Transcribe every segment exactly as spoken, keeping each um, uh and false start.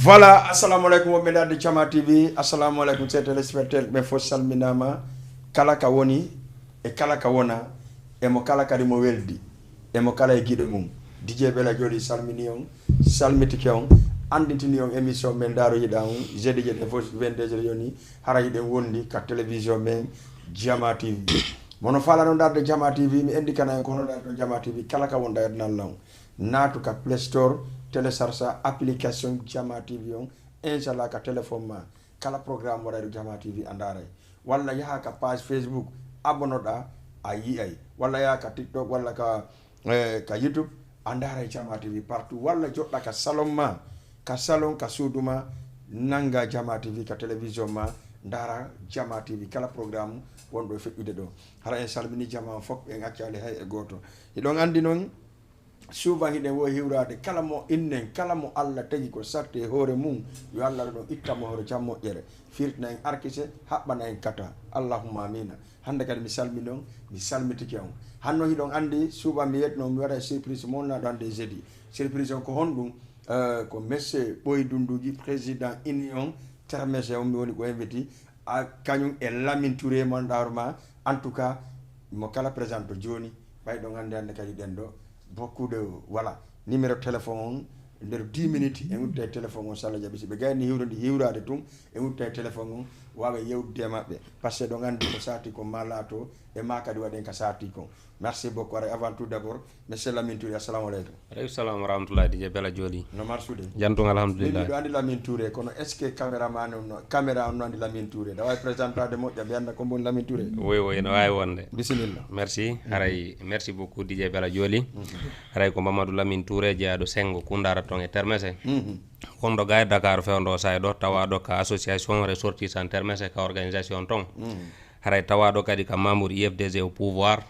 Voilà, assalamu aleykum wonɓe darde Jama T V. Assalamu aleykum, chers téléspectateurs, ɓe fof salminaama. Kala ka woni e kala ka wona, e mo kala kadi mo weldi, e mo kala e giɗo mum. D J Bella Joli salmini on, salmitike on, anndintini on émission men Daaro Yiɗa on, jeudi jeudi fof vingt-deux heures yoni, hara hiɗen wondi ka télévision men Jama T V. Mono faalano darde Jama T V, mi enndi kana en ko hono darde Jama T V, kala ka wonɗa e aduna on. Naatu ka Play Store, télécharge application Jama T V on, inchallah ka téléphone ma. Kala programme waɗayɗo Jama T V a ndaaray. Walla yaha ka page Facebook, abonnoɗa, a yi'ay. Walla yaha ka TikTok, walla ka, eh, ka YouTube, a ndaaray Jama T V partout. Walla joɗɗa ka salon ma, ka salon, ka suudu ma, nanga Jama T V ka télévision ma, ndaara Jama T V. Kala programme wonɗo e feƴƴude ɗo. Hara en salmini jama on fof, en accaali hay e gooto. Hiɗon anndi non, souvent hiɗen wo hiwraade kala mo innen, kala mo Allah tagi ko satti e hoore mum, yo Allah ɗon itta mo hoore jam moƴƴere, firtina en arkise, haɓɓana en kata. Allahumma amina. Hannde kadi mi salmini on, mi salmitike on. Hanno hiɗon anndi, souvent mi yetno, mi waɗa surprise mo wonnaaɗo hannde e jeudi. Surprise on ko honɗum? Eh, ko monsieur Ɓoy Dunduji, président Union Termese on, mi woni ko invité. A, kañum e Lamine Touré mon ɗawro ma. En tout cas, mo kala présente jooni, ɓay ɗon hannde hannde kadi ɗen ɗo. Beaucoup de, voilà. Numéro téléphone on, nder dix minutes, en udditay téléphone on, so Allah jaɓi. Si ɓe gayni hiwrude, hiwraade tun, en udditay téléphone on, waawa yewtude e maɓɓe. Parce que ɗon anndi ko saati kon ma laato, e ma kadi waɗen ka saati kon. Merci beaucoup. Aray, avant tout d'abord, monsieur Lamine Touré, assalamu aleykum. Aleykum salam wa rahmatullahi, D J Bella Joli. No marsude? Jantum, alhamdulillah. Min miɗo anndi Lamine Touré, kono est-ce que caméraman on no, caméra on no anndi Lamine Touré? Dawa e présentade moƴƴa, ɓe annda ko woni Lamine Touré. Oui, oui, no waawi wonde. Bisimilla. Merci. Haray, merci beaucoup, D J Bella Joli. Mhm. Haray ko Mamadou Lamine Touré, jeyaaɗo Sengo Kundara ton e Termese. Mhm. Wonɗo ga e Dakar fewndo say ɗo, tawaaɗo ka association ressortissant Termese, ka organisation ton. Mhm. Haray tawaaɗo kadi ka membre U F D G au pouvoir.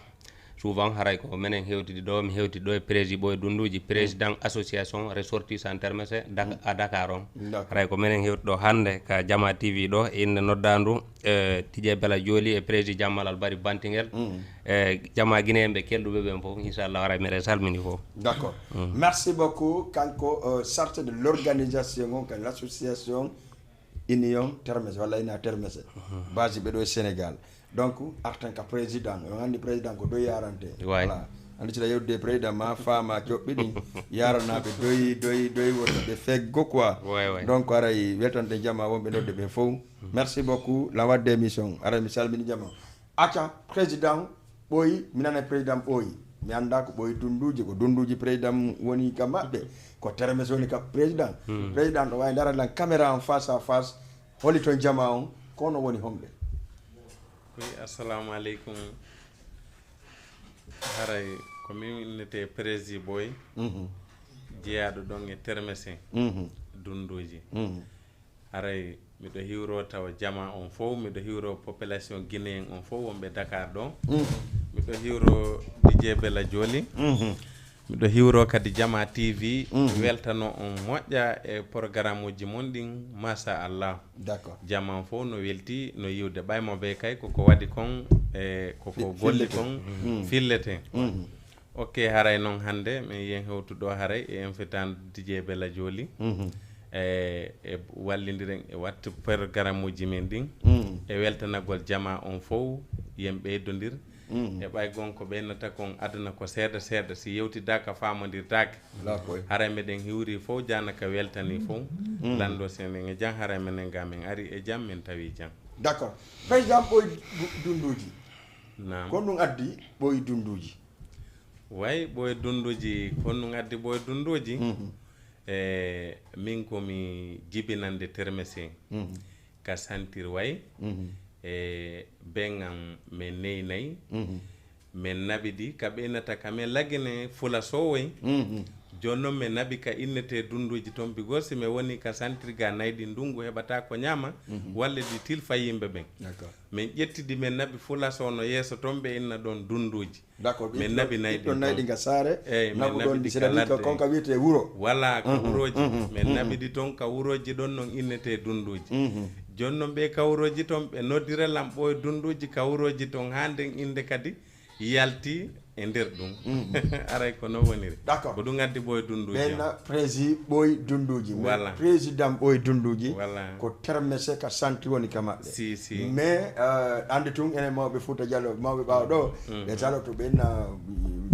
Souvent haray ko menen hewtidi ɗo, mi hewtidi ɗo e prési Ɓoy Dunduji, président association ressortissant Termese Dak-, à Dakar on. D'accord. Haray ko menen hewti ɗo hannde ka Jama T V ɗo, e innde noddandu, eh, D J Bella Joli e prési Jammal Albari Bantingel. Mm. Eh, jama Guinée ɓe kelɗuɓe ɓen fof, inchallah, haray meɗen salmini fof. D'accord. Mm. Merci beaucoup. Kanko, euh, chargé de l'organisation on, ka l'association Union Termese, walla ina Termese. Mhm. Base ɓe ɗo e Sénégal. Donc, artan ka président. On anndi président ko doyi yarante. Waay. Voilà. Anndi sila yewtude président ma faama coɓɓi ɗin. Yaranaaɓe doyi, doyi, doyi wonɓe ɓe feggo quoi. Waay, waay. Donc, aray weltande jama wonɓe nodde ɓe fof. Mhm. Merci beaucoup. La wadde émission. Aray mi salmini jama. Acca, président Ɓooyi, mi nana président Ɓooyi. Mi annda ko Ɓooyi Dunduji, ko Dunduji président woni ka maɓɓe, ko Termes woni ka président. Hmm. Président ɗo wawi dara lan caméra en face à face, holi ton jama on, kono woni homɓe? Oui, assalamu aleykum. Haray ko min innete Prési Ɓooyi, Mhm. jeyaɗo ɗon e Termese Mhm. Dunduji. Mhm. Haray miɗo hiwro tawa jama on fow, miɗo hiwro population guinéen on fow wonɓe Dakar ɗo. Mhm. Miɗo hiwro D J Bella Joli. Mhm. Miɗo hiwro kadi Jama T V, Mhm. weltano on moƴƴa e programme uji mon ɗin, masha Allah. D'accord. Jama on fow no welti, no yiwde ɓay mo ɓe kay koko waɗi kon, e koko Fi-, golli fillete. kon, Mhm. fillete. Mhm. Ok, haray noon hannde min yen hewtuɗo haray e invitant D J Bella Joli. Mhm. E, e wallindiren e wattu programme uji men ɗin. Mhm. E weltanagol jama on fow, yen ɓeydondir. Mhm. E ɓay gon ko ɓeynata kon aduna ko seeɗa seeɗa, si yewtidaaka faamondirdaaka. Alaa koy. Haray meɗen hiwri fow, jana ka weltani fow. Mhm. Lanndo sen en e jam, haray menen ga men ari e jam, men tawi jam. D'accord. Président Ɓooy Dunduuji. Naam. Ko ɗum addi Ɓooy Dunduuji? Way, Ɓooy Dunduuji, ko honɗum addi Ɓooy Dunduuji? Mhm. E, min ko mi jibinande Termesen, Mhm. ka Santir way. Mhm. E, ben am, men neynay. Mhm. Men naɓidi ka ɓeynata ka men lagine fula sowoy. Mhm. Jooni noon men naɓi ka innete Dunduuji toon, bigoo si men woni ka Santir ga nayɗi ndungu heɓata ko ñaama, Mhm. walla ɗi tilfa yimɓe ɓen. D'accord. Men ƴettidi men naɓi fula sono yeeso toon ɓe inna ɗoon Dunduuji. D'accord, men naɓi nayɗi ɗon nayɗi nga saare. Eyi, men naɓuɗon ɗi, c'est-à-dire ko kon ka wiyetee wuro. Wala, ko Mhm, wurooji. Mhm, Men mhm. naɓi ɗi toon ka wurooji ɗon non innetee Dunduuji. Mhm. Jooni noon ɓe ka wurooji toon ɓe noddira lan Ɓooy Dunduuji ka wurooji toon haa nden innde kadi yalti e nder ɗum. Aray ko no woniri. D'accord. Ko ɗum addi Ɓooy Dunduuji. Ɓenna prési Ɓooy Dunduuji. Voilà. Président Ɓooy Dunduuji. Voilà. Ko termese ka santi woni ka maɓɓe. Si, si. Mais euh, andi tun enen mawɓe Fuuta Jallo, mawɓe ɓaawo ɗo, ɓe taloto ɓenna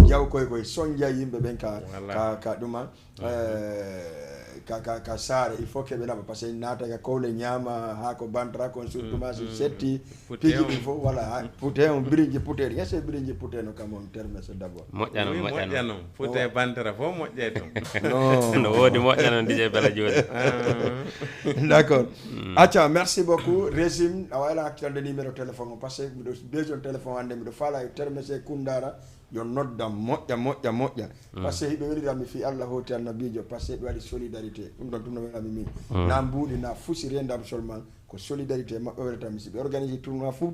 jaw koye koye sonja yimɓe ɓen ka, Voilà. ka, ka ɗuma. Eh, ka, ka, ka saare il faut que ɓe naɓa parce que naata ka kowle ñaama haa ko bantara kon surtout ma si setti Pute piiji on. Ɗin fof voilà ha pute on birinji pute ɗi ese birinji pute no kam on terme so d'abord. Moƴƴa noon, Oui, moƴƴa moƴƴa noon. Noon fute bantara fof moƴƴay toon. Non. No woodi moƴƴa noon, D J Bella Jooni. D'accord. Acca, merci beaucoup Régime. A wayla accitande numéro téléphone o parce que miɗo besoin téléphone hannde, miɗo faala e terme se kundara yo nodda moƴƴa moƴƴa moƴƴa. Parce que hiɓe weliranmi fii Allah hooti annabiijo parce que ɓe waɗi solidarité. Ɗum ɗon ɗum no welami min. Na mbuuɗi na fusi rendam seulement, ko solidarité maɓɓe welatanmi. Si ɓe organisi tournoi fof,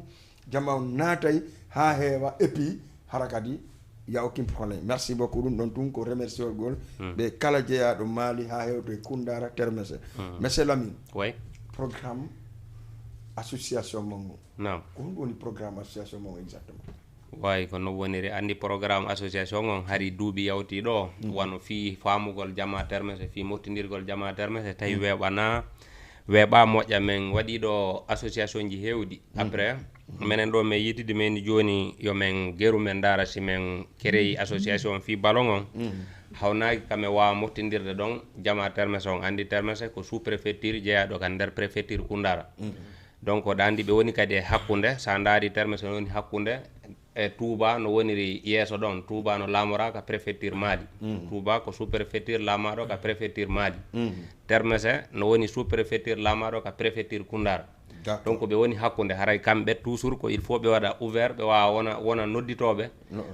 jama on naatay haa heewa, et puis hara kadi ya aucun problème. Merci beaucoup. Ɗum ɗon tun ko remerciorgol ɓe kala jeyaaɗo Maali haa hewto e kundara termese. Monsieur Lamine, Way. Programme association mon ngon, Naam. Ko honɗum woni programme association mon exactement? Wayi ko no woniri. Anndi programme association on hari duuɓi yawti ɗo, wano fii faamugol jama termese, fii mottindirgol jama termese, tawi weeɓana, weeɓa moƴƴa. Men waɗi ɗo association ji heewɗi. Après, menen ɗo men yitidi men jooni yo men geru men ndaara si men kereyi association fii ballon on. Hawnaaki ka men waawa mottindirde ɗon jama termese on. Anndi termese ko sous préfecture jeyaaɗo ka nder préfecture Kundara. Donc ɗa anndi ɓe woni kadi e hakkunde, so a ndaari termese no woni hakkunde e Touba no woniri yeeso ɗon. Touba no laamora ka préfecture Mali. Touba ko sous préfecture laamaaɗo ka préfecture Mali. Termese no woni sous préfecture laamaaɗo ka préfecture Kundara. D'accord. Donc ɓe woni hakkunde, haray kamɓe toujours ko il faut ɓe waɗa ouvert, ɓe waawa wona, wona nodditooɓe.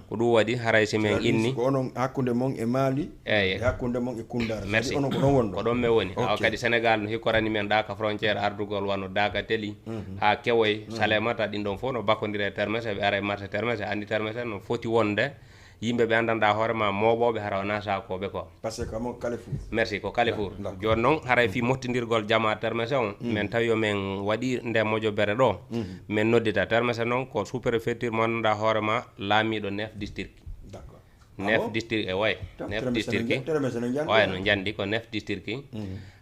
Ko ɗum waɗi haray si men inni. Ko onon hakkunde mon e Mali, Eeye. E hakkunde mon e Kundara. Merci. Kadi onon ko ɗon wonɗon. Ko ɗon men woni. Awa Ok. Kadi Sénégal no hikkorani men ɗa ka frontière ardugol wano Dakateli, haa Kewoy, Salémata, ɗin ɗon fof no bakondiri e termese, ɓe ara e marché termese, anndi termese no foti wonde yimɓe ɓe anndanɗa hoore ma mooɓooɓe hara wona saakooɓe ko. Parce que kamo Carrefour. Merci, ko Carrefour. D'accord. Jooni noon haray fii mottindirgol jama termese on, men tawi yo men waɗi nde mojobere ɗo, men noddita termese noon ko sous préfecture mo anndanɗa hoore ma laamiiɗo neuf district. D'accord. Neuf district e way. Neuf district. Termese no njanɗi. Way no njanɗi ko neuf district.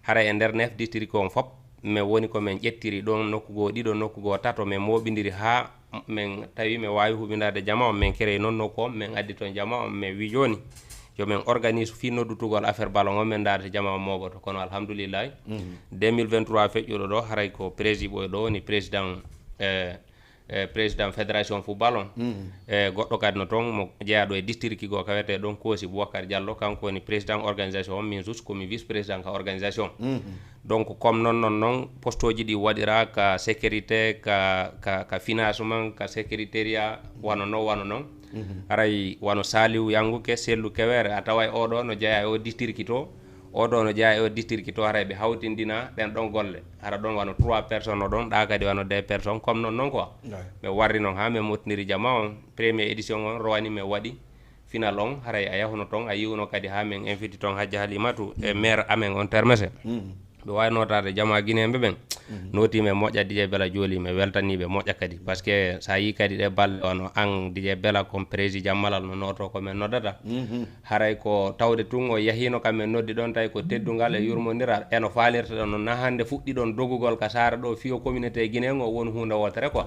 Haray e nder neuf district on fop, men woni ko men ƴettiri ɗon nokku goo ɗiɗo, nokku goo tato, men mooɓindiri haa men tawi men waawi huɓindaade jama on, men kereyi noon nokku on, men addi toon jama on, men wi jooni yo men organise fii noddutugol affaire ballon on, men ndaarata jama on mooɓoto. Kono alhamdulillahi, deux mille vingt-trois feƴƴuɗo ɗo, haray ko prési Ɓooy ɗo woni président, eh, eh, président fédération football on. Eh, goɗɗo kadi no toon mo jeyaaɗo e district goo ka wiyetee ɗon Koosi, Boubacar Diallo, kanko woni président organisation on, min sus ko mi vice président ka organisation. Donc comme noon noon noon poste uji ɗi waɗira ka sécurité, ka, ka, ka financement, ka secrétariat, wano noon, wano noon. Haray wano Saliou Yanguke, Sellu Kewere, a taway oɗo no jeyaa e o district to, oɗo no jeyaa e o district to, haray ɓe hawtindina ɗen ɗon golle. Hara ɗon wano trois personnes o ɗon, ɗa kadi wano deux personnes, comme noon noon quoi. Ɓe warri noon haa men mottindiri jama on, première édition on rowani men waɗi final on, haray a yahuno toon, a yiwno kadi haa men invite toon Hajja Halimatu e maire amen on termese. Ɓe waawi nootaade jama Guinéen ɓe ɓen. Nooti men moƴƴa D J Bella Jooli, men weltanii ɓe moƴƴa kadi. Parce que so a yii kadi ɗe balɗe wano an D J Bella comme président Malal no nooto ko men noddata. Haray ko tawde tun o yahiino ka men noddi ɗon tawi ko teddungal e yurmondiral. E no faalirta ɗon no na hannde fuɗɗi ɗon dogugol ka saare ɗo fii o communauté Guinéen o won huunde wootere quoi.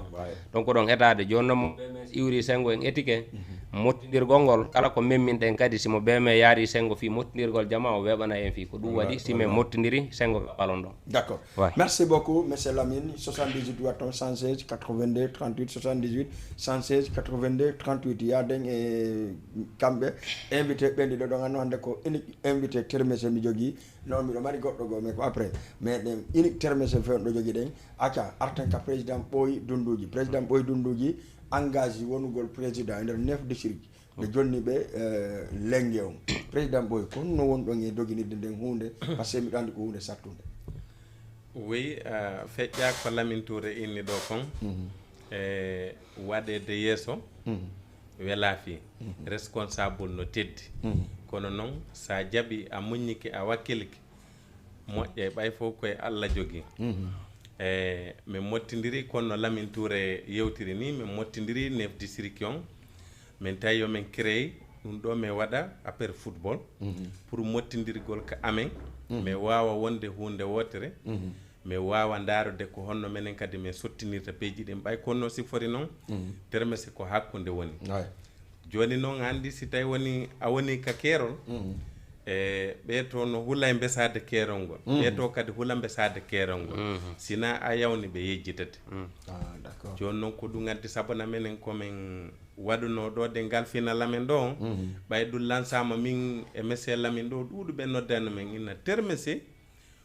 Donc ɗon etaade jooni noon mo B M S iwri senngo en etike mottindirgol ngol, kala ko memminɗen kadi si mo B M S yaari senngo fii mottindirgol jama o weeɓana en fii ko ɗum waɗi si men mottindiri senngo ka ballon ɗon. D'accord. Ouais. Merci beaucoup, monsieur Lamine. Soixante-dix-huit watton, cent seize, quatre-vingt-deux, trente-huit, soixante-dix-huit, cent seize, quatre-vingt-deux, trente-huit. Yaaden e kamɓe invité ɓen ɗiɗo ɗon, anno hannde ko unique invité termese mi jogii. Non, miɗo mari goɗɗo goo, mais ko après. Mais ɗen unique termese fewndo jogii ɗen. Acca, arten ka président Ɓooy Dunduuji. Président Ɓooy Dunduuji engagé wonugol président e nder neuf district. Ɓe jonni ɓe, eh, lenge on. Président Ɓooy, ko honno wonɗon e doginirde nden huunde? Parce que miɗo anndi ko huunde sattunde. Oui, eh, feƴƴa ko Lamine Touré inni ɗo kon. E waɗeede yeeso, wela fii. Responsable no teddi. Kono noon, so a jaɓi, a muññike, a wakkilike, moƴƴay, ɓay fof koye Allah jogii. E, min mottindiri, kono no Lamine Touré yewtiri ni, min mottindiri neuf district on. Min tawi yo min créé ɗum ɗo, min waɗa affaire football pour mottindirgol ka amen. Min waawa wonde huunde wootere. Min waawa ndaarude ko honno menen kadi min sottinirta peeji ɗin. Ɓay kono sifori noon, termese ko hakkunde woni. Jooni noon, anndi si tawi woni a woni ka keerol, e ɓee to no hula e mbesaade keerol ngol, ɓee to kadi hula mbesaade keerol ngol. Sina a yawni ɓe yejjitete. Jooni noon ko ɗum addi sabana menen ko min waɗuno ɗo dengal final amen ɗo. Ɓay ɗum lansaama, min e monsieur Lamine ɗo, ɗuuɗuɓe noddano men ina termese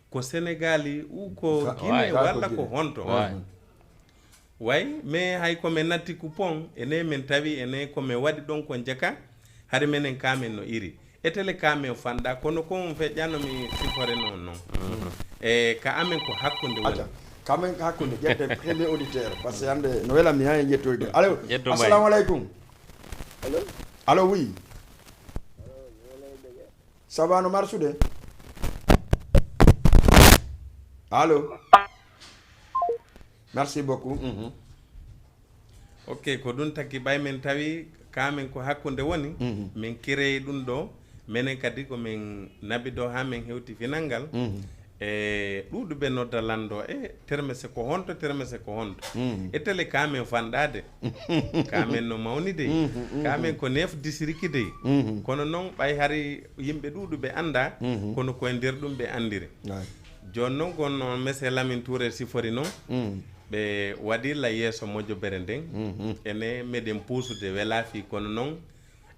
ko Sénégal ou ko Guinée walla ko honto. Way, mais hay ko min natti coupon, ene min tawi ene ko min waɗi ɗon ko njaka, hari menen ka min no iri. Etele ka min fanɗa, kono ko on feƴƴano mi sifore noon noon. E ka amen ko hakkunde woni. Aja, ka amen ko hakkunde, ƴette premier auditeur, parce que hannde no wela mi haa en ƴettoyde. Allo, assalamu aleykum. Allo, oui. Ça va no marsude? Allo. Merci beaucoup. Mhm. Ok, ko ɗum taki ɓay min tawi ka min ko hakkunde woni, min kireyi ɗum ɗo, menen kadi ko min naɓi ɗo haa min hewti final ngal. E ɗuuɗuɓe nodda lanndo, e termese ko honto, termese ko honto. E tele ka min fanɗaade, ka min no mawnide, ka min ko neef disiriki de. Kono noon ɓay hari yimɓe ɗuuɗuɓe annda, kono koye nder ɗum ɓe anndiri. Jooni noon, kono noon, monsieur Lamine Touré sifori noon, ɓe waɗirla yeeso mojobere nden. Ene meɗen puusude wela fii, kono noon,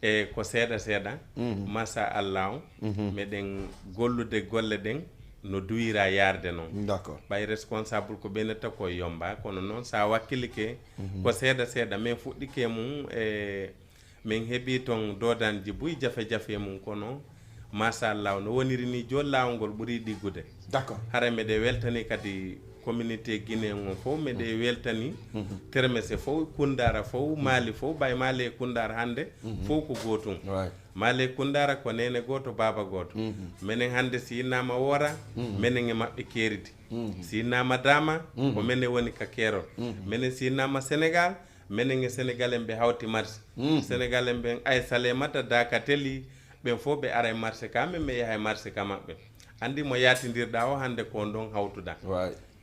e ko seeɗa seeɗa, masa Allah, meɗen gollude golle ɗen no duwira yarde noon. D'accord. Ɓay responsable ko ɓenata ko yomba, kono noon sa wakkilike, ko seeɗa seeɗa, min fuɗɗike mum, e min heɓi toon doodanji buy jafe-jafe mum, kono machallah no woniri ni, jooni laawol ngol ɓuri ɗiggude. D'accord. Hara meɗe weltani kadi communauté guinéen on fof, meɗe weltani termese fof, Kundara fof, Mali fof, ɓay Mali e Kundara hannde fof ko gootum. Mali e Kundara ko neene gooto, baaba gooto. Menen hannde si innama Woora, menen e maɓɓe keeridi. Si innama Dama, ko menen woni ka keerol. Menen si innama Sénégal, menen e Sénégal en ɓe hawti marché. Sénégal en ɓen, ay Salémata, Dakateli, ɓen fof ɓe ara e marché ka men, mi yaha e marché ka maɓɓe. Anndi mo yaatindirɗa o hannde ko ndon hawtuɗa.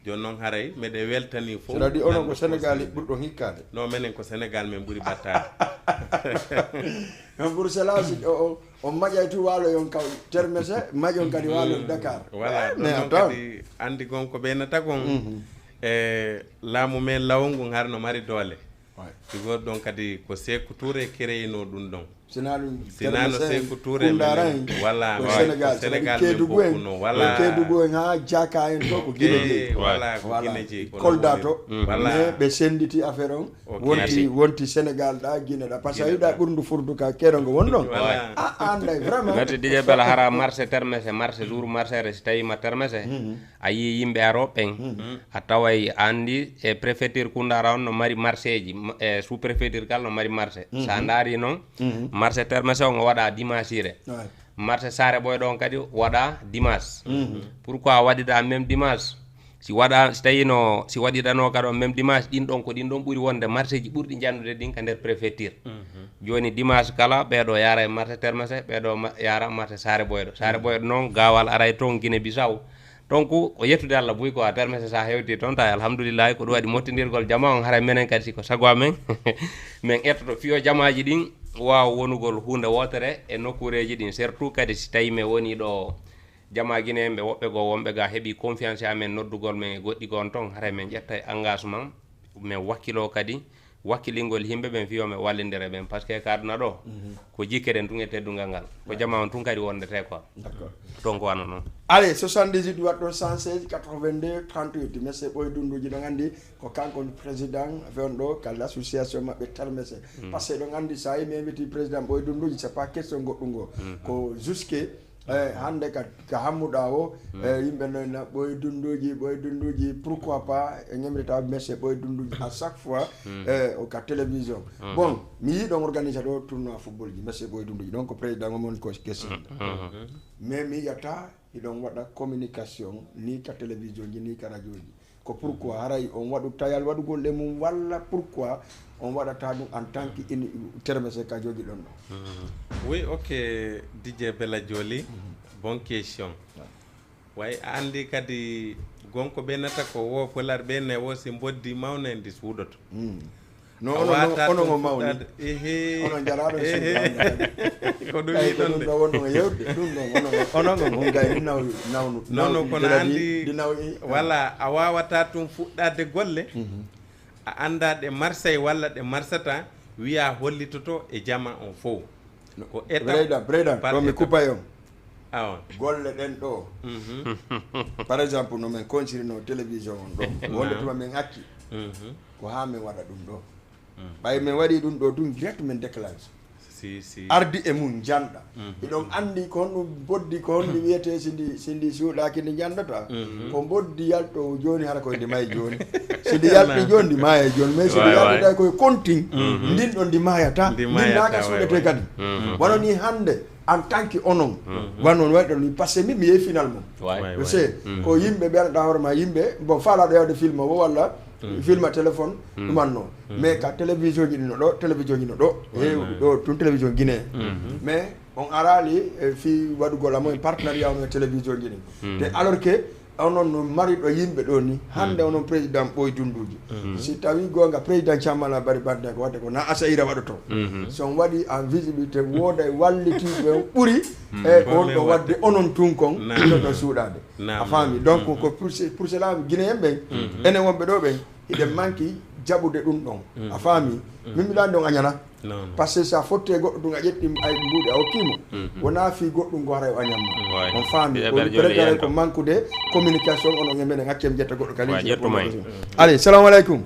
Jooni noon haray meɗe weltani fof. Cela dit, onon ko Sénégal ɓurɗon hikkaade. Non, menen ko Sénégal men ɓuri battaade. On pour cela, si o, o, on maƴay tu waalo yon kaw termese, maƴon kadi waalo Dakar. Voilà, ɗon noon kadi anndi gon ko ɓeynata kon. E laamu men law ngun har no mari doole. Ɗigol ɗon kadi ko Seeku Touré kereyino ɗum ɗon. Sinaa ɗum sinaa no Seeku Touré wala ko Sénégal men bokkuno, wala Kédougou en haa Jaka en to ko Guinée jeyi. Wala ko Guinée jeyi, Kolda to. Mais ɓe sennditi affaire on. Wonti wonti Sénégal ɗa, Guinée ɗa, parce que a yiɗa ɓurndu furdu ka keɗo ngo won ɗon. A anday vraiment. Mati Didier Bala, hara marché termese, marché jour marché, si tawi ma termese, a yii yimɓe arooɓe ɓen, a taway, a anndi e préfecture Koundara on no mari marché ji, e sous préfecture kala no mari marché. So a ndaari noon, marché termese on o waɗa dimanche ire. Marché Saare Ɓooyɗo on kadi waɗa dimanche. Pourquoi waɗiɗa même dimanche? Si waɗa, si tawi no, si waɗiɗano kadi on même dimanche, ɗin ɗon ko ɗin ɗon ɓuri wonde marché ji ɓurɗi jannude ɗin ka nder préfecture. Jooni dimanche kala ɓeeɗo yaara e marché termese, ɓeeɗo ma-, yaara marché Saare Ɓooyɗo. Saare Ɓooyɗo noon, gaawal aray toon Guinée Bissau. Donc, ko yettude Allah buy ko a termese sa hewti toon, tawi alhamdulillahi, ko ɗum waɗi mottindirgol jama on. Haray menen kadi, si ko sago amen, men ettoto fiyo jamaaji ɗin waawa wonugol huunde wootere e nokkuureeji ɗin, surtout kadi si tawi men woni ɗo jama Guinée en ɓe woɓɓe goo wonɓe ga heɓi confiance e amen, noddugol men e goɗɗi goo on toon, haray men ƴettay engagement, men wakkilo kadi wakkilingol yimɓe ɓen, fiyo men wallindere ɓen, parce que ka aduna ɗo, ko jikke ɗen tun e teddungal ngal, ko jama on tun kadi wondete quoi. D'accord. Donc wano noon. Allez, soixante-dix-huit waɗɗo cent seize quatre-vingt-deux trente-huit, monsieur Ɓooy Dunduji, ɗon anndi ko kanko woni président fen ɗo ka l'association maɓɓe termese. Parce que ɗon anndi sa yi mi inviti président Ɓooy Dunduji, c'est pas question goɗɗum ngo. Ko jusque, eh, hannde ka, ka hammuɗa o, eh, yimɓe noyna Ɓooy Dunduji, Ɓooy Dunduji, pourquoi pas, e ñemrita monsieur Ɓooy Dunduji à chaque fois, eh, o ka télévision. Bon, mi yi ɗon organiser ɗo tournoi football ji, monsieur Ɓooy Dunduji, donc président o mon ko question. Mais mi yiyata hiɗon waɗa communication ni ka télévision ji, ni ka radio ji. Ko pourquoi haray on waɗu tayal waɗugol e mum, walla pourquoi on waɗata ɗum en tant que ini terme se ka jogi ɗon ɗo? Oui, ok. Dj Bella Joli, bonne question. Way a anndi kadi gonko ɓe nata ko wo polar ɓe ne wo si mboddi mawna ndi suuɗoto. No ono no ono ngo mawni. Ono jaraɗo. Ko ɗum yiɗon de. Ɗum ɗo wonno yewde ɗum ɗo ono ngo. Ono ngo on gay naw nawnu. Non non, kono anndi wala a wawata tun fuɗɗade golle a annda ɗe marsay walla ɗe marsata wiya hollitoto e jama on fof. Ko étape. Breda breda par ɗo mi étape. Kupay on. Awa. Golle ɗen ɗo. Par exemple no min consirino télévision on ɗo wonde tuma min acci ko ha min waɗa ɗum ɗo. Ɓay min waɗi ɗum ɗo tun direct min déclenche. Si si. Ardi e mum janɗa. Hiɗon anndi ko honɗum boddi ko honɗi wiyete si ndi si ndi suuɗaki ndi janɗata. Ko boddi yalto joni hara koye ndi mayi joni. Si ndi yalti joni ndi maya joni mais si ndi yaltita koye kontin ndin ɗo ndi mayata. Ndi mayata suuɗete kadi. Wano ni hannde en tant que onon wano on waɗi ɗon ni par ce que min mi yehi final mum. Yo se ko yimɓe ɓe annduɗa hoore ma yimɓe bon faalaɗo yawde film o walla film a téléphone ɗumanno mais ka télévision ji ɗino ɗo télévision ji no ɗo heewi ɗo tun télévision guinée mais on arali fi waɗugol amo en partenariat on e télévision ji ɗin te alors que onon no mari ɗo yimɓe ɗo ni hannde onon président ɓooy dunduji si tawi goonga président camala bari badde ko wadde ko na asayira waɗoto so on waɗi en visibilité wooda e wallitiɓe on ɓuri e ko on ɗo wadde onon tun kon ɗo ɗon suuɗade a faami donc ko pour cela guinéen ɓen enen wonɓe ɗo ɓen hiɗen manki jaɓude ɗum ɗon a faami min mbiɗa anndi on a ñana par ce que si a fotti e goɗɗo ɗum a ƴetti ay mbuuɗi a hokkimo wona fii goɗɗum ngo haray o a ñamma on faami ko préparé ko mankude communication onon e menen accem ƴetta goɗɗo kala ƴetta goɗɗo allez salamu aleykum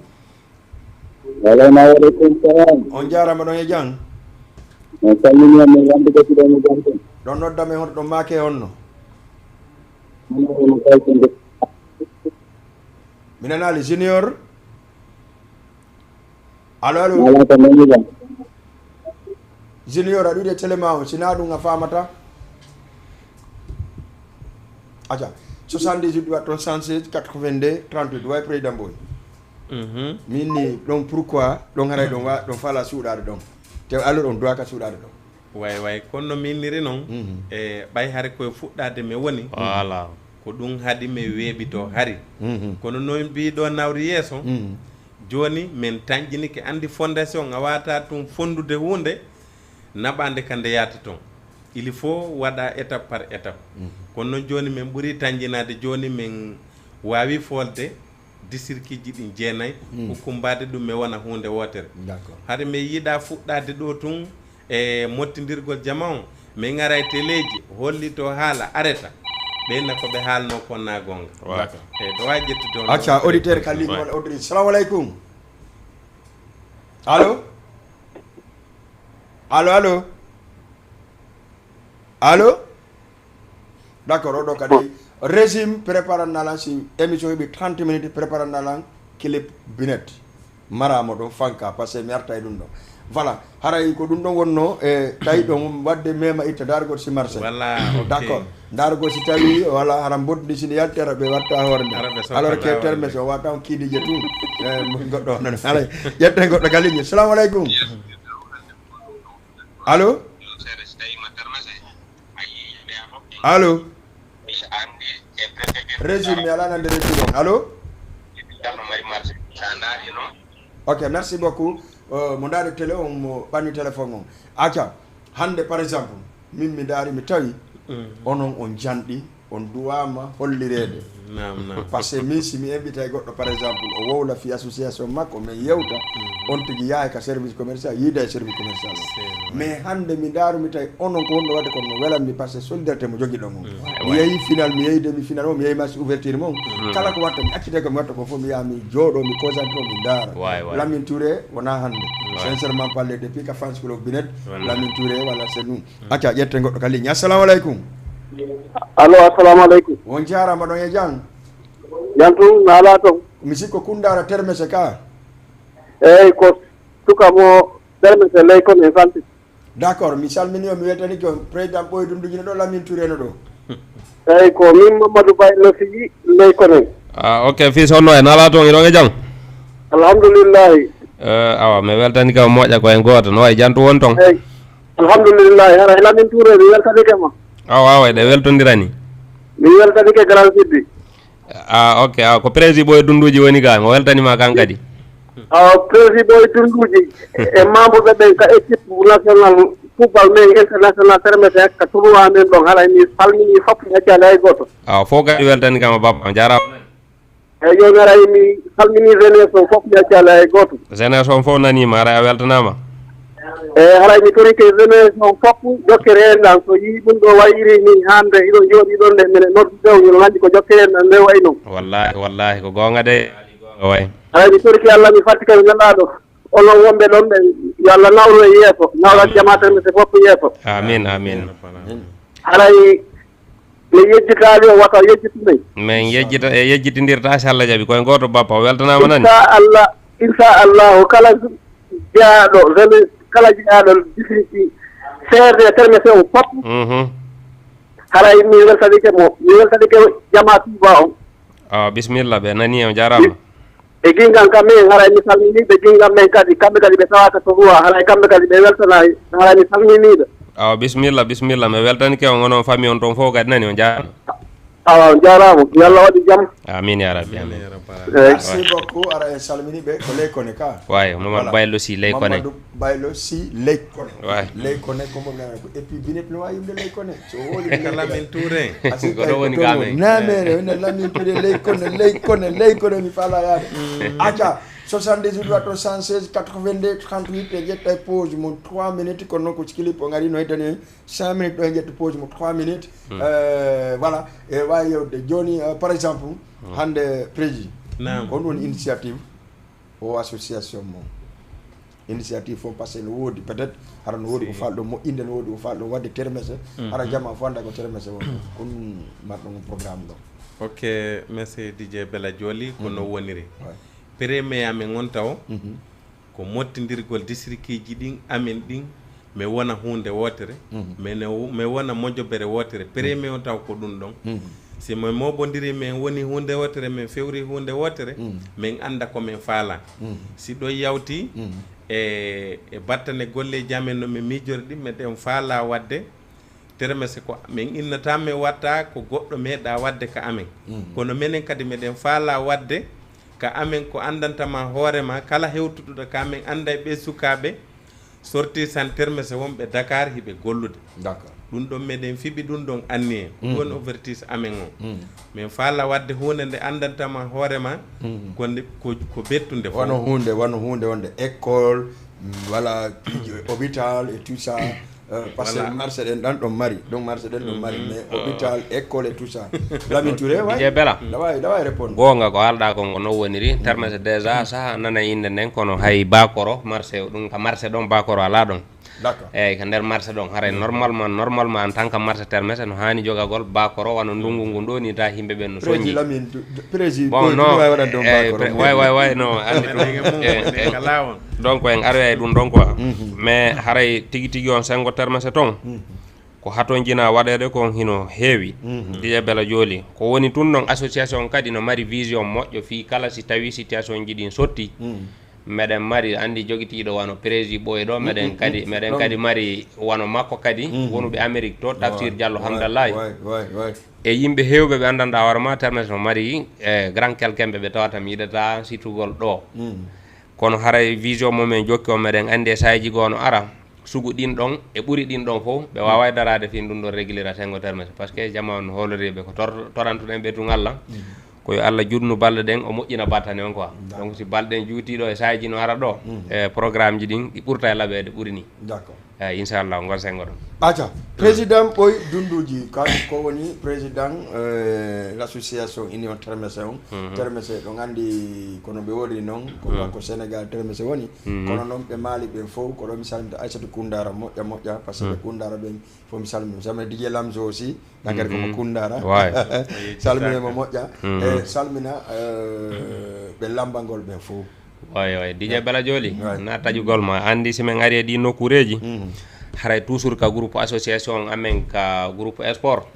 Waaleykum salam. On jaaraama ɗon e jam. On salmini on min wondude ko ɗon e jam ɗum. Ɗon nodda men hoto ɗon maake honno? Mi nanaali junior. Allo allo. Wala ko nani ba. Junior aɗa wiɗe télé ma o sina ɗum a famata. Aca soixante-dix-huit waɗ toon cent seize quatre-vingt-deux trente-huit way président Boy. Min ni ɗon pourquoi ɗon haray ɗon wa ɗon fala suuɗaade ɗon te alors on duwaka suuɗaade ɗon. Way way kono no minniri noon e ɓay hari koye fuɗɗaade mi woni. Voilà. Ko ɗum haɗi mi weeɓito hari. Kono noon mbiɗo nawri yeeso. Jooni min tanƴinike anndi fondation a waata tun fonndude huunde naɓaande ka nde yaata toon. Il faut waɗa étape par étape. Kono noon jooni min ɓuri tanƴinaade jooni min waawi foolde distrikiji ɗin jeenay. Hukkumbaade ɗum mi wona huunde wootere. Hari mi yiɗa fuɗɗaade ɗo tun e mottindirgol jama on mi ŋara e teleeji hollito haala areta ɓe na ko ɓe haalno kon na goonga. Eyi ɗo wawi ƴettude on acca auditeur ka ligne walla auditrice salamu aleykum. Allo. Allo allo. Allo. D'accord oɗo kadi régime préparannalan si émission heɓi trente minutes préparannalan clip binet. Maramo ɗon fanka par ce que mi arta e ɗum ɗon. Voilà haray ko ɗum ɗon wonno e tawi ɗon wadde mema itta dargol si marché. D'accord dargol si tawi wala hara boddi sini yaltera ɓe watta hoore nde alors que terme so wata on kiidije tun. Goɗɗo on alay ƴetten goɗɗo ka ligne salamu aleykum. Allo. Allo. Régime mi ala nande régime on allo. Ok merci beaucoup. Mo ndaari télé on mo ɓanni téléphone on. Acca hannde par exemple min mi ndaari mi tawi onon on janɗi on duwama hollireede. Par ce que min si mi invita e goɗɗo par exemple o wowla fi association makko min yewta on tigi yaha ka service commercial yiida e service commercial o mais hannde mi ndaarumi tawi onon ko honno waɗde kono no welanmi par ce que solidarité mo jogiɗon on mi yehi final mi yehi demi final o mi yehi match ouverture mon kala ko watta mi accite ko mi watta ko fof mi yaha mi jooɗo mi concentré mi ndaara. Lamin Touré wona hannde sincèrement parler depuis ka fans club binet. Lamin Touré walla c'est nous. Acca ƴette goɗɗo ka ligne assalamu aleykum. Allo assalamu aleykum. On jarama ɗon e jam. Jam tun no ala ton. Mi sikko kundara termese ka. Eyyi ko suka mo termese ley kon e santi. D'accord mi salmini on mi weltani ko président ɓoy dunduji no ɗo Lamine Touré no ɗo. Eyyi ko min Mamadou Bay no sigi ley konen. Ah, ok, fii sonno e nala toon, iɗon e jam? Alhamdulillahi. Eh, awa, mi weltani kam moƴƴa ko en gooto, no wayi jantu won toon? Eyi. Alhamdulillahi, hara Lamin Touré, mi weltanike ma. Awa, awa, eɗe weltondirani. Mi weltanike Grand Sud. Ah, ok, awa, ko président Boy Dunduji woni ga, mo weltani ma kan kadi. Awa, président Boy Dunduji e membre ɓe ɓen ka équipe national football men international termete ka tournoi men ɗon, haray mi salmini fop, mi accani hay gooto. Awa, fof kadi weltani kam, bappa, on jarama. Eyi, jooni haray mi salmini jeunesse on fof, mi accani hay gooto. Jeunesse on fof naniima, haray a weltanaama. Eyi, haray mi torike jeunesse on fof jokkere enɗan, so yii ɗum ɗo wayiri ni hannde, iɗon jooɗi ɗon nde, minen noddude on, mino nganndi ko jokkere enɗan nde wayi non. Wallahi, wallahi, ko goonga de, ko goonga wayi. Haray mi torike Allah, mi fatti kadi nelaaɗo. Onon wonɓe ɗon ɓen, yo Allah nawru e yeeso, nawra jamaate men fof yeeso. Amin, amin. Haray mi yejjitaali o wata yejjitu men. Min yejjita e yejjitindirta, so Allah jaɓi. Koye gooto bappa, o weltanaama nani. Inchallah, inchallahu, kala jeyaaɗo, weli, kala jeyaaɗo district C R D termete o fof. Mhm. Haray mi weltanike mo, mi weltanike jamaa Touba on. Awa, bisimilla, ɓe nani, on jaaraama. E gingan kam men, haray mi salmini ɓe gingan men kadi, kamɓe kadi ɓe tawaka to Roua, haray kamɓe kadi ɓe weltanayi, haray mi salmini ɓe. Awa, bisimilla, bisimilla, mi weltanike on, onon famille on toon fof kadi nani, on jaaraama. Awa, on jaaraama, yo Allah waɗu jam. Amin ya rabbi, amin. Merci beaucoup, ara en salmini ɓe, ko Ley Kone ka. Waay, Mamadou Baylo Sy Ley Kone. Mamadou Baylo Sy Ley Kone. Waay. Ley Kone, ko mo nana ko. Et puis, Binet no wawi yimde Ley Kone. So woli Ka Lamin Touré. Ko ɗo woni ga men. Namere, wona Lamin Touré, Ley Kone, Ley Kone, Ley Kone, mi fala yaade. Acca, soixante-dix-huit waɗɗo soixante-seize quatre-vingt-deux trente-huit, e ƴetta e pause mo trois minutes, kono noon ko clip o ngari no heddani cinq minutes, ɗo e ƴetta pause mo trois minutes. Euh, voilà, e wawi yewde. Joni, euh, par exemple, hande président, Naam. On woni initiative? O association mo initiative fof, parce que no woodi, peut-être, hara no woodi ko falɗo moƴƴinde, no woodi ko falɗo waɗde termese, hara jama fof annda ko termese woni. Ko ɗum marɗon programme ɗo. Ok, merci D J Bella Joli, ko no woniri. Ouais. Premier amen on taw, ko mottindirgol districtji ɗin, amen ɗin, mi wona huunde wootere, mi ne-, mi wona mojobere wootere. Premier o taw ko ɗum ɗon. Si min moobondiri, min woni huunde wootere, min fewri huunde wootere, min annda ko min faalaa. Si ɗon yawti e, e battane golleeji amen no min miijori ɗin, miɗen faalaa waɗde termese ko min innata, min watta ko goɗɗo meeɗaa waɗde ka amen. Kono minen kadi miɗen faalaa waɗde ka amen ko anndanta ma hoore ma, kala hewtuɗo ka amen annda e ɓee sukaaɓe sorti san termese wonɓe Dakar hiɓe gollude. D'accord. Ɗum ɗon meɗen fiɓi ɗum ɗon anniye. Ɗum woni overtis amen o. Min faala waɗde huunde nde anndanta ma hoore ma, ko nde, ko, ko bettunde fof. Wano huunde, wano huunde wonde école, mm, voilà, piiji, hôpital et tout ça. Euh, parce que marché ɗen ɗan ɗon mari, ɗon marché ɗen ɗon mari, mais hôpital, école et tout ça. Lamin Touré, way. D J Bella. Ɗa wawi, ɗa wawi répondre. Goonga ko haalɗa kon ko non woniri. Termese déjà saha nana innde nden, kono hay Bakoro, marché ɗum ka marché ɗon Bakoro ala ɗon. D'accord. Eyyi, ko nder marché ɗon. Haray normalement, normalement en tant que marché termese no haani jogagol Bakoro wano ndungu ngun ɗo ni, ta yimɓe ɓen no soñji. Président Lamine, président, bon, non, wawi waɗande on Bakoro. Way, way, way, no, andi ɗum. Donc en aroyay ɗum ɗon quoi. Mais haray tigi tigi on sengo termese ton. Ko hatonjina waɗeede kon hino heewi. D J Bella Joli. Ko woni tun non, association kadi no mari vision moƴƴo fii kala si tawi situation ji ɗin sotti. Meɗen mari, anndi, jogitiiɗo wano Prési Ɓooy ɗo, meɗen kadi, meɗen kadi mari wano makko kadi, wonuɓe Amérique to, Tafsir Diallo Hamdallahi. E yimɓe heewɓe ɓe anndanɗaa hoore ma, termese no mari, e, grand quelqu'un ɓe ɓe tawata mi yiɗata situgol ɗo. Kono haray vision mo men jokki o, meɗen anndi e saaji goo no ara, sugu ɗin ɗon, e ɓuri ɗin ɗon fof, ɓe waaway daraade fii ndun ɗon régulira sengo termese, parce que jama on hooloriiɓe ko tor-, torantuɗen ɓe tun Allah. Ko yo Allah juutnu balɗe ɗen, o moƴƴina battane on quoi. Donc si balɗe ɗen juutii ɗo e saaji no ara ɗo, e programme ji ɗin, ɗi ɓurta e laɓeede, ɓuri ni. D'accord. Eyyi, inchallah, ngol sengo ɗon. Aca, président Ɓoy Dunduji, kan ko woni président, euh, l'association Union Termese on. Termese, ɗon anndi kono ɓe woodiri non, ko, ko Sénégal Termese woni. Kono non ɓe Mali ɓen fof, ko ɗo mi salmita Aïssatou Koundara, moƴƴa, moƴƴa, parce que ɓe Koundara ɓen fof mi salmini. Mi salmina D J Lamzo aussi, nagari ko mo Koundara. Salmina mo moƴƴa. E salmina, euh, ɓe lambangol ɓen fof. Oy, oy, D J Bella Joli, na taƴugol ma. Anndi si men ari e ɗi nokkuureeji, haray toujours ka groupe association amen, ka groupe sport.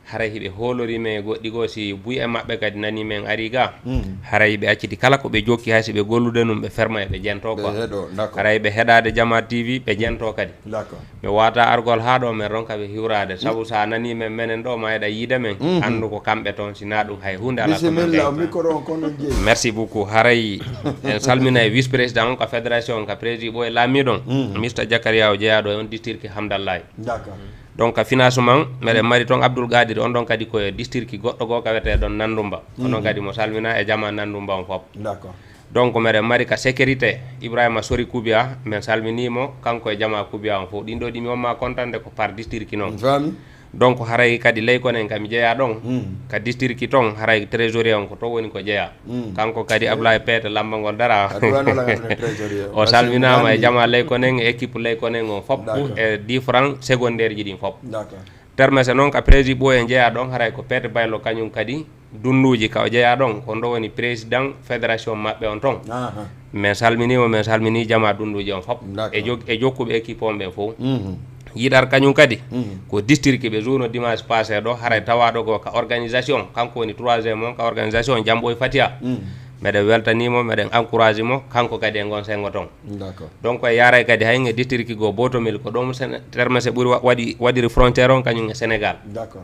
Haray hiɓe hoolori men e goɗɗi goo, si buy e maɓɓe kadi nanii men arii ga. Mm. Haray ɓe acciti kala ko ɓe jokki, hay si ɓe gollude ɗum, ɓe ferma e ɓe jentoo quoi. Ɓe heɗoo, d'accord. Haray ɓe heɗaade Jama T V, ɓe jentoo kadi. D'accord. Mi waata argol haa ɗoo, men ronka ɓe hiwraade. Sabu so a nanii men, menen ɗoo, ma eɗa yiida men, mhm, anndu ko kamɓe toon, si naa ɗum hay huunde alaa ko men. Bisimilla, o micro on ko non jeyi. Merci beaucoup. Haray en salmina e vice-président on ka fédération on, ka président Ɓooy Laamiiɗo on, mhm, Mister Jakariya, o jeyaaɗo e on district Hamdallahi. D'accord. Donc, ka financement, meɗen mari toon Abdoul Qadir, on ɗon kadi ko e district goɗɗo goo ka wiyetee ɗon Nandumba. Onon, mhm, kadi mo salmina e jama Nandumba on fof. D'accord. Donc, meɗen mari ka sécurité, Ibrahima Sori Kubiya, men salminii mo, kanko e jama Kubiya on fof. Ɗin ɗoo ɗi mi wonma kontande ko par district noon. Mi faami. Donc, haray kadi ley konen ka mi jeyaa ɗon, mm, ka district toon, haray trésorier on ko toon woni ko jeyaa. Mm. Kanko kadi, eh, Ablaye Peete Lamba Ngol Dara. A duwano la ngata trésorier. O salminaama e jama ley konen, e équipe ley konen on fof, d'accord, e différents secondaire ji ɗin fof. D'accord. Termese noon ka président Ɓooye jeyaa ɗon, haray ko Peete Baylo kañum kadi Dunnduuji ka o jeyaa ɗon, ko ɗon woni président fédération maɓɓe on toon. Aha. Men salminii mo, men salminii jama Dunnduuji on fof. D'accord. E jok-, e jokkuɓe équipe on ɓen fof. Mhm. Yiɗar kañum kadi, mhm, ko district ɓe zone dimanche passé ɗo, haray tawaaɗo ko ka organisation, kanko woni troisième on ka organisation Jamɓo e Fatiya. Mhm. Meɗen weltanii mo, meɗen encouragé mo, kanko kadi e ngon senngo toon. D'accord. Donc, e yaaray kadi hay e district goo Botomel, ko ɗon Sene-, Termese ɓuri wa-, waɗi, waɗiri frontière on kañum e Sénégal. D'accord.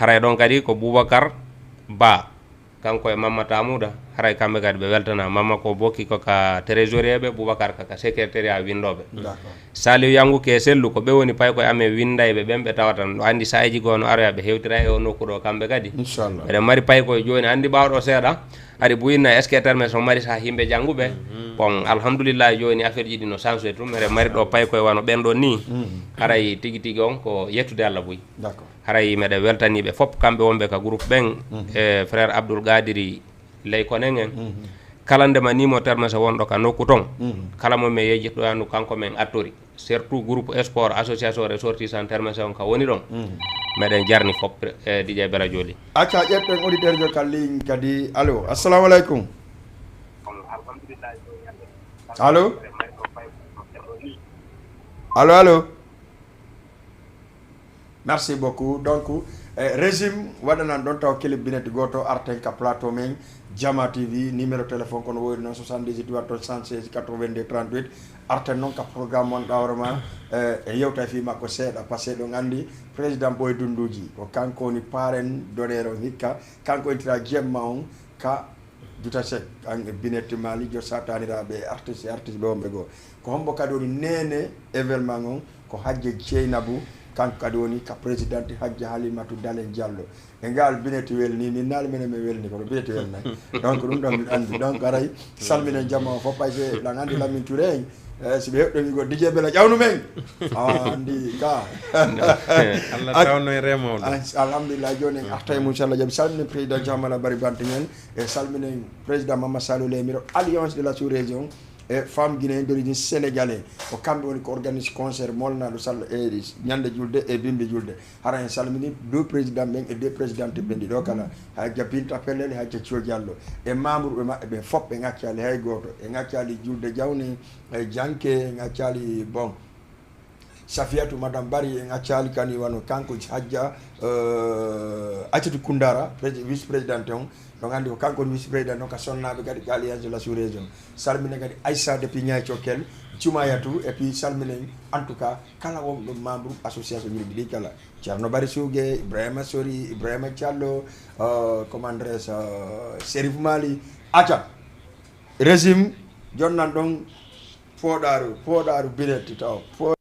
Haray ɗon kadi ko Boubacar Ba, kanko e Mamma Tamuda, haray kamɓe kadi ɓe weltana. Mamma ko bokki ko ka trésorier ɓe, Boubacar ka, ka secrétariat winndooɓe. D'accord. Saliou Yangu ke Sellu, ko ɓe woni paykoye amen winndayɓe ɓen, ɓe tawata no anndi saa'iiji goo no aroya ɓe hewtira e o nokku ɗo kamɓe kadi. Inchallah. Eɗen mari paykoye jooni, anndi ɓaawo ɗo seeɗa, ari buyinna est-ce que termes no mari sa yimɓe jannguɓe. Mhm. Bon, alhamdulillah, jooni affaire ji ɗi no changé tum, eɗen mari ɗo paykoye wano ɓen ɗon ni. Mhm. Haray tigi tigi on ko yettude Allah buy. D'accord. Haray meɗen weltanii ɓe fof, kamɓe wonɓe ka groupe ɓen, mhm, e frère Abdoul Gadiri Ley Konen en. Mhm. Kala nde ma nimo termese wonɗo ka nokku ton, mhm, kala mo men yejjitɗo andu kanko men attori. Surtout groupe sport association ressortissant termese on ka woni ɗon. Mhm. Meɗen jarni fof, e D J Bela Joli. Acca ƴetten auditeur jo ka ligne kadi. Allo, assalamu aleykum. Allo? Allo, allo? Merci beaucoup. Donc, eh, régime waɗanan ɗon taw clip binette gooto, arten ka plateau men, Jama T V, numéro téléphone kono woyri noon, soixante-dix-huit watto soixante-seize quatre-vingt-deux trente-huit. Arten noon ka programme mon ɗawrama, eh, e yewta e fii makko seeɗa, parce que ɗon anndi président Boy Dunduji, ko kanko woni parrain d'honneur on hikka, kanko intira jemma on ka Duta Seck, an e Binetti Mali, jo sataniraaɓe e artiste, e artiste ɓe wonɓe goo. Ko hombo kadi woni neene événement on? Ko Hajja Jeynabou, kanko kadi woni ka présidente Hajja Halimatu Dalen Diallo. E ngal Binetti welni, min naali minen min welni, kono Binetti welnay. Donc ɗum ɗon min anndi. Donc aray, salminen jama o fof, parce que ɗan anndi Lamine Touré en, eh, si ɓe heɓɗo wigo D J Bela ƴawnu men. A anndi ka. Allah tawno e remowɗo. Al-, alhamdulillah, jooni en arta e mum, inchallah, jaɓi salminen président Jamala Bari Bantingel. E salminen président Mamadou Salou Lemiro, Alliance de la Sous-Région, e Femmes Guinéennes d'origine sénégalais. Ko kamɓe woni ko organise concert molnaɗo Sall e ñande julde e bimbi julde. Hara en salmini deux président ɓen e deux présidente ɓen ɗiɗo kala. Hajja Binta Pellel, Hajja Cio Diallo. E membre ɓe maɓɓe ɓen fof ɓe ŋaccali hay gooto. E ŋaccali julde jawni, e janke, e ŋaccali, bon, Safiatou, Madame Bari, en accali kani wano kanko Hajja, euh, Aïssatou Koundara, prés-, vice-présidente on. Ɗon anndi ko kanko woni vice-président on ka sonnaaɓe kadi ka Alliance de la Sous-Région. Salminen kadi Aïssa depuis Niayes Cokkel, Jumayatou, et puis salminen en tout cas kala wonɗo membre association ji ɗi kala. Ceerno Bari Suuge, Ibrahima Sori, Ibrahima Diallo, euh, comment dirais-je, euh, Serif Mali, Aca. Régime, jonnan ɗon Pooɗaaru, pooɗaaru binetti taw. Po-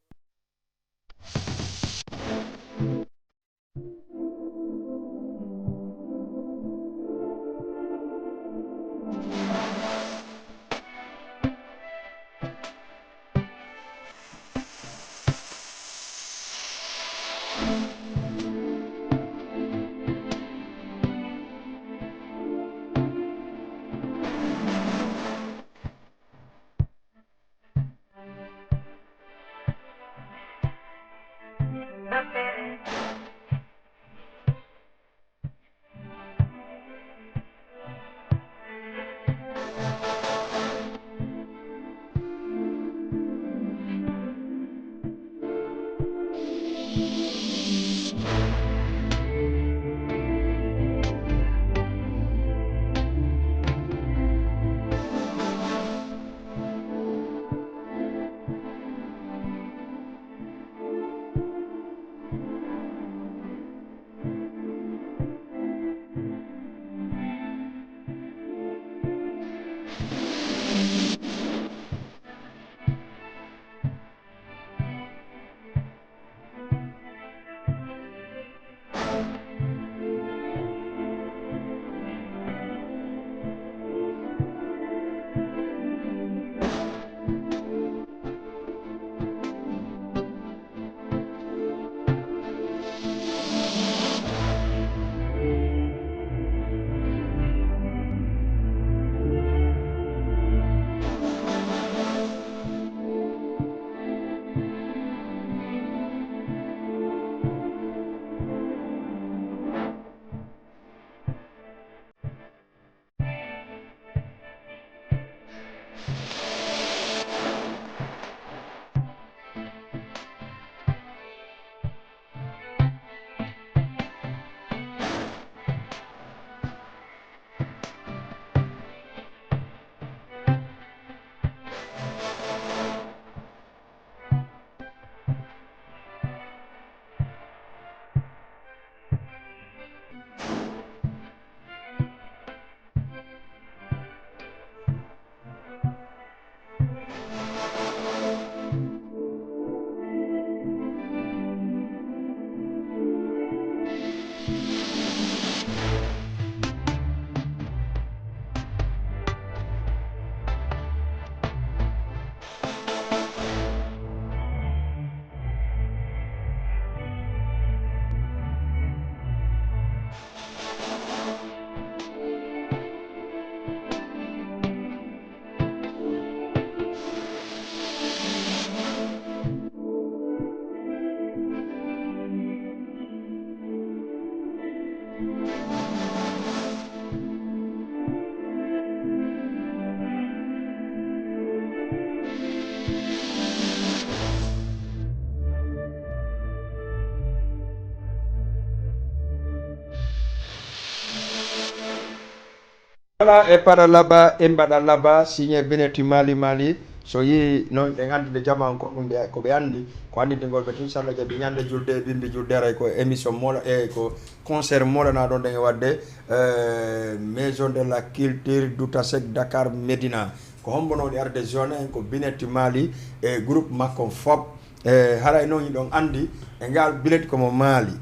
Voilà, e paɗa laba, e mbaɗa laba, signé Bineti Mali Mali. So yii noon, ɓe nganndi nde jamaa on ko ɗum ɓe, ko ɓe anndi. Ko anndintingol ɓe tun, so Allah jaɓi, ñande julde e bimbi julde, haray ko émission moola, e ko concert moolanaaɗo nden e waɗde, eh, Maison de la Culture Doutasek Dakar Médina. Ko hombo noon arde zone en, ko Bineti Mali e groupe makko fop. E haray noon hiɗon anndi, e ngal Bineti ko mo Mali.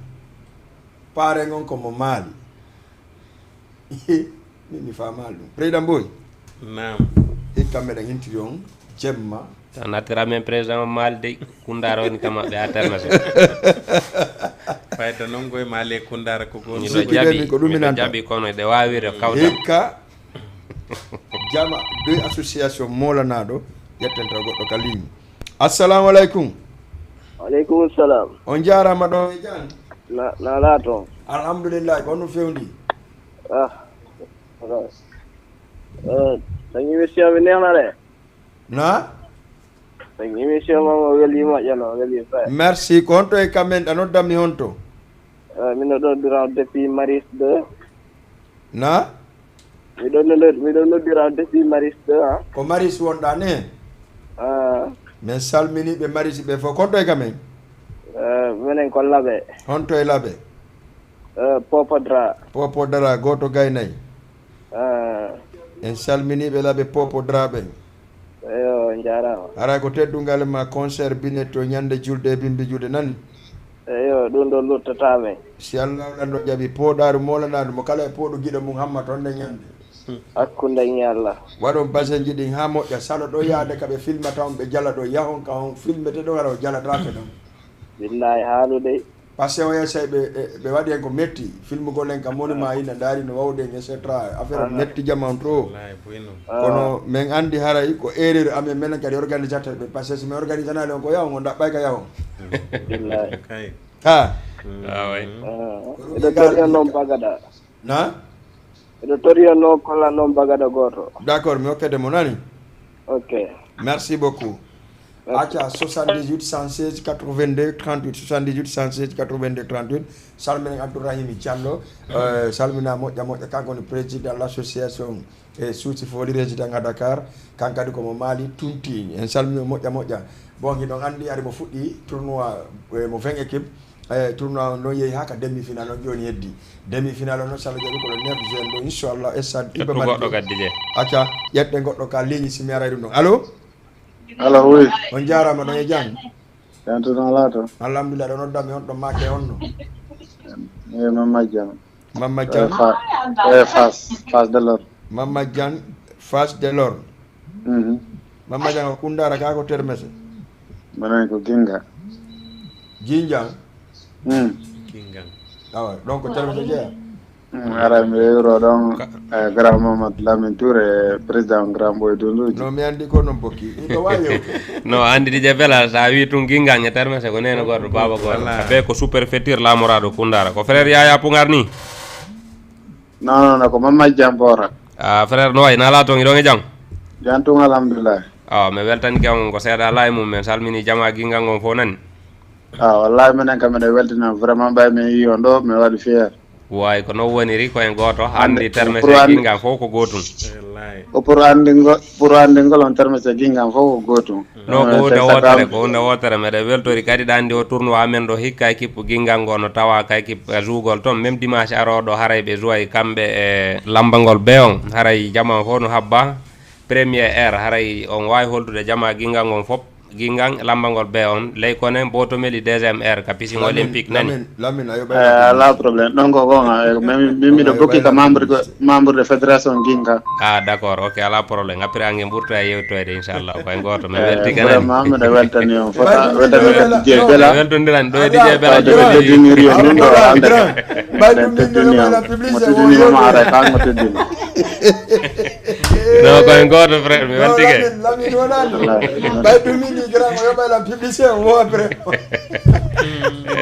Paare ngon ko mo Mali. Min mi faamaali ɗum. Président Boy. Naam. Hikka meɗen hintiri on jemma. Tan nattira men président o Mali dey, Koundara woni ka maɓɓe ha termese. Fayda noon koye Mali e Koundara ko goto. Miɗo Sikki de jaɓi, min ko ɗum mi miɗo nanta. Jaɓi kono ɗe wawi rewde kawtal. Hikka jama deux association moolanaaɗo, ƴetten taw goɗɗo ka ligne. Assalamu aleykum. Aleykum salam. On jaaraama ɗo e jam. Na, na laato. Alhamdulillah, ko honɗum fewndi? Ah, voilà. Eh, sa émission bi neex na de. Na? Sa émission moom weli moƴƴa no, weli fa. Merci, ko honto e kamen, a noddanmi honto? Eh, min ɗo ɗo Durand depuis Maris deux. Na? Miɗo noddi-, miɗo noddira depuis Maris deux, ah. Ko Maris wonɗa ne? Ah. Min salmini ɓe Maris ɓe fof. Konto e kamen? Eh, minen ko Laɓe. Honto e Laɓe? Eh, Popo Dra. Popo Dra, gooto gay nayi. Ah. En salmini ɓe Laɓe Popo Dra ɓen. Eyo, on jaaraama. Hara ko teddungal ma concert Binet to ñande julde e bimbi julde nani? Eyo, ɗum ɗo luttata men. Si Allah lanɗo jaɓi pooɗaaru moolanaaru mo kala e pooɗu giɗo mum hamma toon nde ñande. Hakkunde ñalla. Waɗon basenji ɗin haa moƴƴa, salo ɗo yaade ka ɓe filmata on, ɓe jala ɗo, yahon ka on filmete ɗo, hara o jalataake ɗon. Billahi, haalu dey. Parce que o essay ɓe, ɓe, ɓe waɗi hen ko metti, filmugol en ka monument ina ndaari no wawde en, et cetera. Affaire on metti jama on trop. Wallahi, boyno. Ah. Kono men andi haray ko erreur amen menen kadi organisateur ɓe, parce que si mi organisanaali on ko yahon, on ɗaɓɓay ka yahon. Billahi. Kay. Ha. Ah, oui. Ah, ko ɗum eɗo gal- torri on noon bagada. Na? Eɗo tori on noon, kolla noon bagada gooto. D'accord, mi hokkete mo nani? Ok. Merci beaucoup. Merci. Acca, soixante-dix-huit cent seize quatre-vingt-deux trente-huit, soixante-dix-huit cent seize quatre-vingt-deux trente-huit. Salminen Abdourahimi Diallo, euh, salmina moƴƴa moƴƴa, kanko woni président l'association e suusi fooli résident à Dakar, kan kadi ko mo Mali tunti. En salmini moƴƴa moƴƴa. Bon, hiɗon anndi ari mo fuɗɗi tournoi, eh, mo vingt équipe. Eh, tournoi on ɗon yehi haa ka demi-finale on jooni heddi. Demi-finale on, so Allah jaɓi, ko le neuf juin ɗo, inchallah, stade Iba Mar Diop. Ƴettu goɗɗo kadi, Dieng. Acca, ƴetten goɗɗo ka ligne, si mi aray ɗum ɗon. Allo? Allo, oui. On jaaraama, ɗon e jam? Jam tan alaa toon. Alhamdulillah, ɗo noddanmi on ɗon maake on no? Eh, Mamma Dieng. Mamma Dieng. Eh, Fa-, eh, Fass, Fass Delorme. Mamma Dieng, Fass Delorme. Mhm. Mamma Dieng ko Koundara ka ko Termese? Minen ko Ginga. Jinjang? Mm. Gingang. Awa, donc Termese jeeya? Mm, ara mi rewro ɗon, eh, grand Mamadou Lamine Touré, président grand boy Doudou. No mi andi ko non bokki. Ɗo wawi yewte. No, andi Didier Bella, sa wi tun Gingang e Termese ko neno goto, baba goto. Voilà. Be ko sous-préfecture lamoraɗo Koundara. Ko frère Yaya Pungar ni? Non, non, non, ko Mamma Dieng Bora. Ah, frère, no wayi, na laato, hiɗon e jam? Jam tun, alhamdulillah. Ah, mi weltanike on ko seeɗa ala e mum, min salmini jama Gingang on fof nani. Ah, wallahi minen kam miɗen weltina vraiment, ɓay min yi on ɗo, mi waɗi fier. Way ko non woniri, ko en gooto, pour andi an-, Termese pour an-, Gingang fof ko gootum. Wallahi. Ko pour andingol, pour andingol on Termese Gingang fof ko gootum. No, ko huunde wootere, ko huunde wootere. Meɗen weltori kadi ɗa anndi o tournoi amen ɗo hikka équipe Gingang o no tawa ka équipe, eh, jouugol toon. Même dimanche arooɗo haray ɓe jouway kamɓe e lambangol be on. Haray jama on fof no habba premier heure. Haray on waawi holdude jama Gingang on fof. Gingang lambangol be on. Ley konen Botomeli deuxième heure ka piscine olympique nani. Lamine, a yoɓay. Eh, alaa problème. Ɗon ko gonga, eh, min, min miɗo bokki ka membre, membre de fédération Ginga. Ah, d'accord. Ok, alaa problème. Après, ange ɓurto e yewtoyde, inchallah. Ko en gooto. Min welti kadi. Vraiment, miɗo weltani on. Fota weltani kadi Dieng Bella. Weltondiran ɗo e Dieng Bella. Fota ɓe teddiniri on ɗum ɗo hannde. Ɓay ɗum min teddini on. Mo teddini on, ara kanko teddini. Non, ko en gooto, frère. Mi weltike. Lamine, Lamine wonaani. Wallahi. Ɓay ɗum min ni grand, o yoɓay lan publicité, o wo après.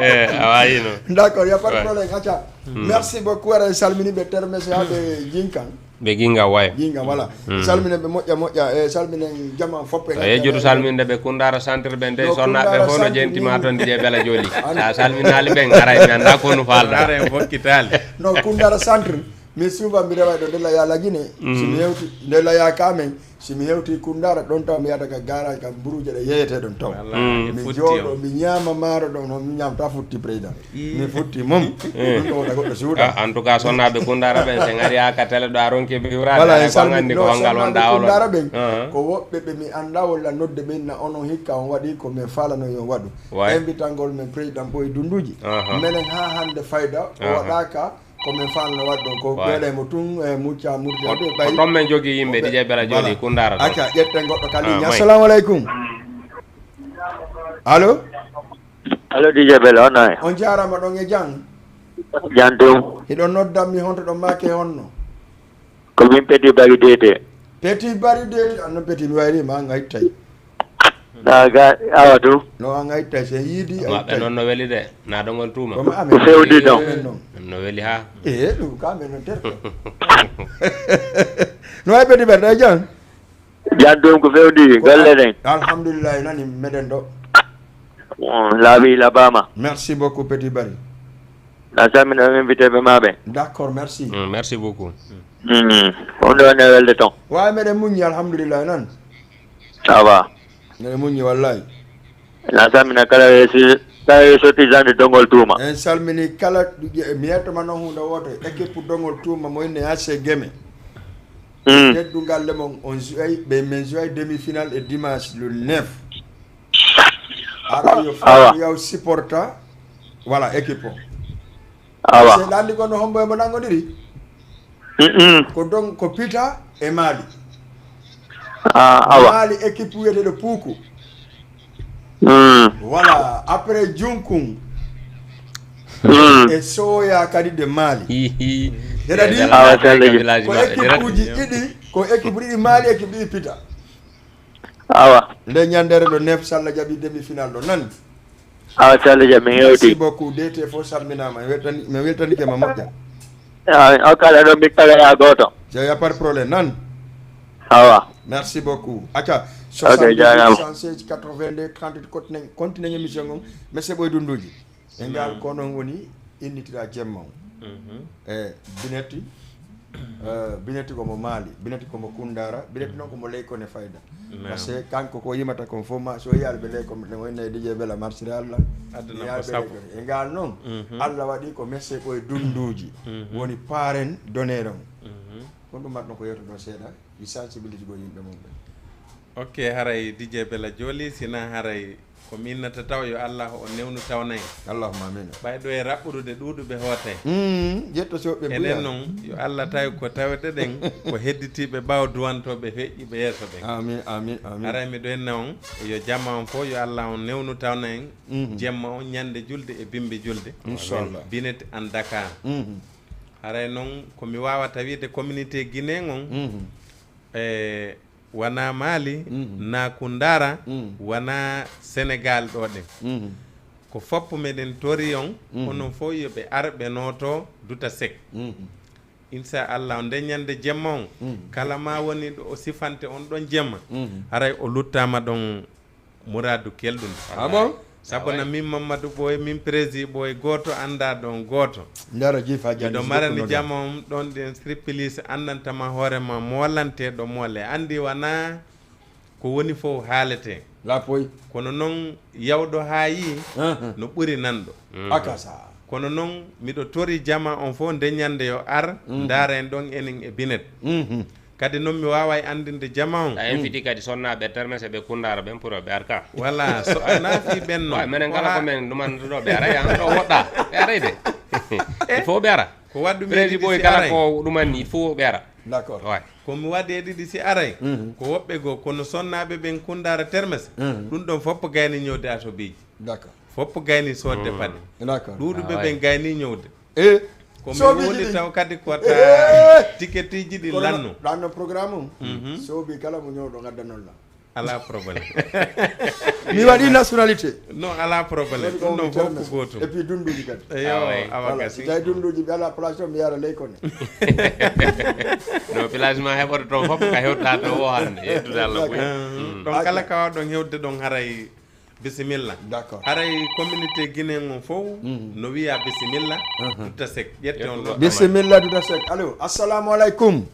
Eh, a wayi no. D'accord, y a pas de problème, acca. Mm. Merci beaucoup, aɗa salmini ɓe Termese haa ɓe Gingang. Ɓe Gingang, way. Gingang, voilà. Mm. Salminen ɓe moƴƴa moƴƴa, e salminen jama fof. E yejjutu salminde ɓe Koundara Centre ɓen de, sonna ɓe hono jentima toon Dieng Bella Joli. Sa salminaali ɓen, aray mi annda ko no falda. Ara en fokkitaali. No, Koundara Centre. Mi suufa, mi rewa ɗo ndella ya lagine. Si mi hewti ndella ya kamen, si mi hewti Kundara ɗon taw mi yata ka garage kam buruuje ɗe yeyete ɗon taw. Mi jooɗo mi ñaama maaro ɗon no mi ñamta futti président. Mi futti mum. Ɗum ɗo wona goɗɗo suuɗa. Ah, en tout cas, sonnaaɓe Kundara ɓen, sen ari haa ka télé ɗo, a ronki ɓe yuraade, voilà, haray en ko an salmini anndi ko ɗo hanngal won sonnaaɓe daawol on. Kundara ɓen, ko woɓɓe ɓe mi annda walla nodde ɓen na onon hikka on waɗi ko men faalano yo waɗu. Invitangol men président Boy Dunduji. Menen haa hannde fayda o waɗaaka ko men faalano waɗ ɗon ko ɓeɗe mo tun e mucca murjade ɓay. Ko ton men jogii yimɓe, D J Bella Joli, Kundara ɗon. Acca, ƴetten goɗɗo ka ligne. Assalamu aleykum. Allo? Allo, D J Bella, on nayi? On jaarama ɗon e jam? Jam tum. Hiɗon noddan mi honto ɗon maake honno? Ko min Petit Bari Dete. Petit Bari Dete, an non Petit mi wayri ma an ayttay. Na ga awa tum. No an ayttay sen yiidi ayttay. Maɓɓe non no weli de, na dongol tuma. Ko ma amen. Ko fewndi non. No weli ha. Eh, ɗum ka men non terko. No way Petit Bari, ɗa jam? Jam ɗum ko fewndi, golle ɗen. Alhamdulillah, nani meɗen ɗo. Laaɓi laɓaama. Merci beaucoup, Petit Bari. Na salmina on invité ɓe ma ɓe. D'accord, merci. Mm, merci beaucoup. Mm. On ɗo ne welde ton. Waawi meɗen muññi, alhamdulillah, nan. Ça va. Meɗen muññi, wallahi. Na salmina kala resi-, kala ressortissant de Dongol Tuuma. En salmini kala, mi yettoma noon huunde wooto, équipe Dongol Tuuma mo inne A C Geme. Mm. Teddungal le mon, on joué, ɓe men joué demi-finale e dimanche le neuf. Ara yo fo yaw supporta, voilà, équipe o. Awa. Seeɗa anndi kono hombo e mo nanngodiri? Mm-mm. Ko don, ko Pita e Mali. Ah, awa. Mali équipe wiyeteɗo Puku. Mm. Voilà, après Junkun. Mm. E Soya kadi de Mali. Hihi. Awa, ko équipe uji ɗiɗi, ko équipe ɗiɗi Mali, équipe ɗiɗi Pita. Awa. Nde ñandere ɗo neuf, so Allah jaɓi demi-finale ɗo, nani? Awa, so Allah jaɓi, mi hewti. Merci beaucoup, D T fof salminaama. Mi weltani-, mi weltanike ma moƴƴa. Ah, o kala ɗo mi kala ya gooto. Il y a pas de problème, nan? Awa. Merci beaucoup. Acca, ok, jaaraama. Soixante-dix-huit, cent seize, quatre-vingt-deux, trente-huit, continue, continue émission on. Monsieur Boy Dunduji. E ngal ko noon woni innitira jemma o. E Binetti, eh, Binetti ko mo Mali, Binetti ko mo Kundara, Binetti noon ko mo Leykone Fayda. Parce que kanko ko yimata kon fof ma, so yiyal ɓe Leykone, ne wayno e D J Bella Marsiral la. Aduna ko sappo. E ngal noon, Allah waɗi ko Monsieur Boy Dunduji woni parrain d'honneur on. Kon ɗum matno ko yewta ɗo seeɗa, mi sensibilité go yimɓe mum ɓe. Ok, haray D J Bella Joli, sina haray ko minnata taw yo Allah o newnu tawna en. Allahumma amin. Ɓay ɗo e raɓɓudude ɗuuɗuɓe hootay. Mm, ƴetto so ɓe enen mbuya. Noon, yo Allah tawi ko tawete ɗen, ko hedditiiɓe ɓaawo duwantooɓe feƴƴiiɓe yeeso ɓen. Amin, amin, amin. Haray miɗo enna on, yo jama on fof, yo Allah on newnu tawna en, jemma on, ñande julde e bimbi julde. Inchallah. Binet an Dakar. Mhm. Haray noon, ko mi waawata wiide communauté Guinée on, mhm, e wonaa Mali, mhm, naa Kundara, mhm, wonaa Senegal ɗo ɗen. Mhm. Ko foppu meɗen tori on, mhm, onon fof yo ɓe ar ɓe nooto duta sek. Mhm. Inchallah, on nde ñande jemma on, mhm, kala ma woni ɗo o sifante on ɗon jemma, mhm, haray o luttaama ɗon muraadu kelɗundi. Ah bon? Sabu na min Mamadou Ɓooy, min Prési Ɓooy, gooto anndaa ɗon gooto. Ndaro jifa jani. Miɗo marani jama on ɗon ɗen sirpilis anndantama hoore ma moolante ɗo moole. Anndi wonaa ko woni fof haalete. Lapoy. Kono noon yawɗo haa yii, ahan, no ɓuri nanɗo. Mm. Akasa. Kono noon miɗo tori jama on fof nde ñande yo ar, mhm, ndaara en ɗon enen e Binet. Mhm. Kadi noon mi waaway anndinde jama on. A inviti kadi sonnaaɓe Termes e ɓe Kundara ɓen pour ɓe ar ka. Voilà, so a naafi ɓen noon. Waaw, menen kala ko men ɗumanto ɗo, ɓe aray, an ɗo woɗɗa. Ɓe aray de. Il faut ɓe ara. Ko waɗɗu mi Prési yiɗi Ɓooy si kala aray. Ko ɗumanni, il faut ɓe ara. D'accord. Ouais. Ko mi waɗi e ɗiɗi si aray. Mhm. Ko woɓɓe goo, kono sonnaaɓe ɓen Kundara Termes, mhm, ɗum ɗon fof gayni ñowde atobiiji. D'accord. Fof gayni soodde, mm, paɗe. D'accord. Ɗuuɗuɓe ɓen gayni ñowde. Eh, ko mi soobiji woni ɗi. Taw kadi ko ta, eh, tiketiiji ɗi lanno. Lanno programme o. Mhm. Soobi kala mo ñowɗo ngaddanon la. Alaa problème. Mi waɗi nationalité. Non, alaa problème. Ɗum ɗon fof ko gootum. Et puis Dunduji kadi. Eyo, ah, ouais. Awa voilà, gasi. Si tawi Dunduji ɓe alaa place o, mi yara Leykone. No village ma heɓoto toon fof ka hewta toon o hannde. Yettude Allah ɓuri. Mm. Ɗon kala ka wawɗon hewde ɗon haray Bisimilla. D'accord. Haray communauté guinéen on fof no wiya bisimilla. Dutta sek ƴette on ɗo. Bisimilla Dutta Sek. Allo, assalamu aleykum.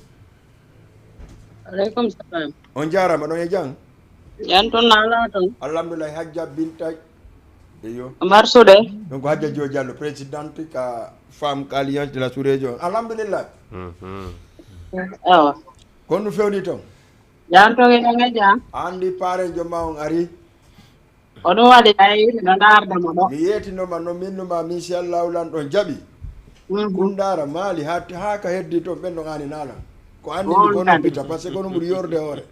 Aleykum salam. On jaarama, ɗon e jam? Yan toon na alaa toon. Alhamdulillah, Hajja Binta. Eyo. Marsude. Donc Hajja Jo Diallo, présidente ka femme ka alliance de la sous-région. Alhamdulillah. Awa. Kon no fewni toon? Yan toon e ɗon e jam. Andi pare joma on ari. Ko ɗum waɗi ay miɗo ndaarda mo ɗo. Mi yeetinoma no minnuma mi si Allahu lan ɗon jaɓi. Kundara Mali ha ha ka heddi toon ɓen ɗon ani naalan. Ko andi On ko non kadi. Pita parce que ko no ɓuri yorde hoore.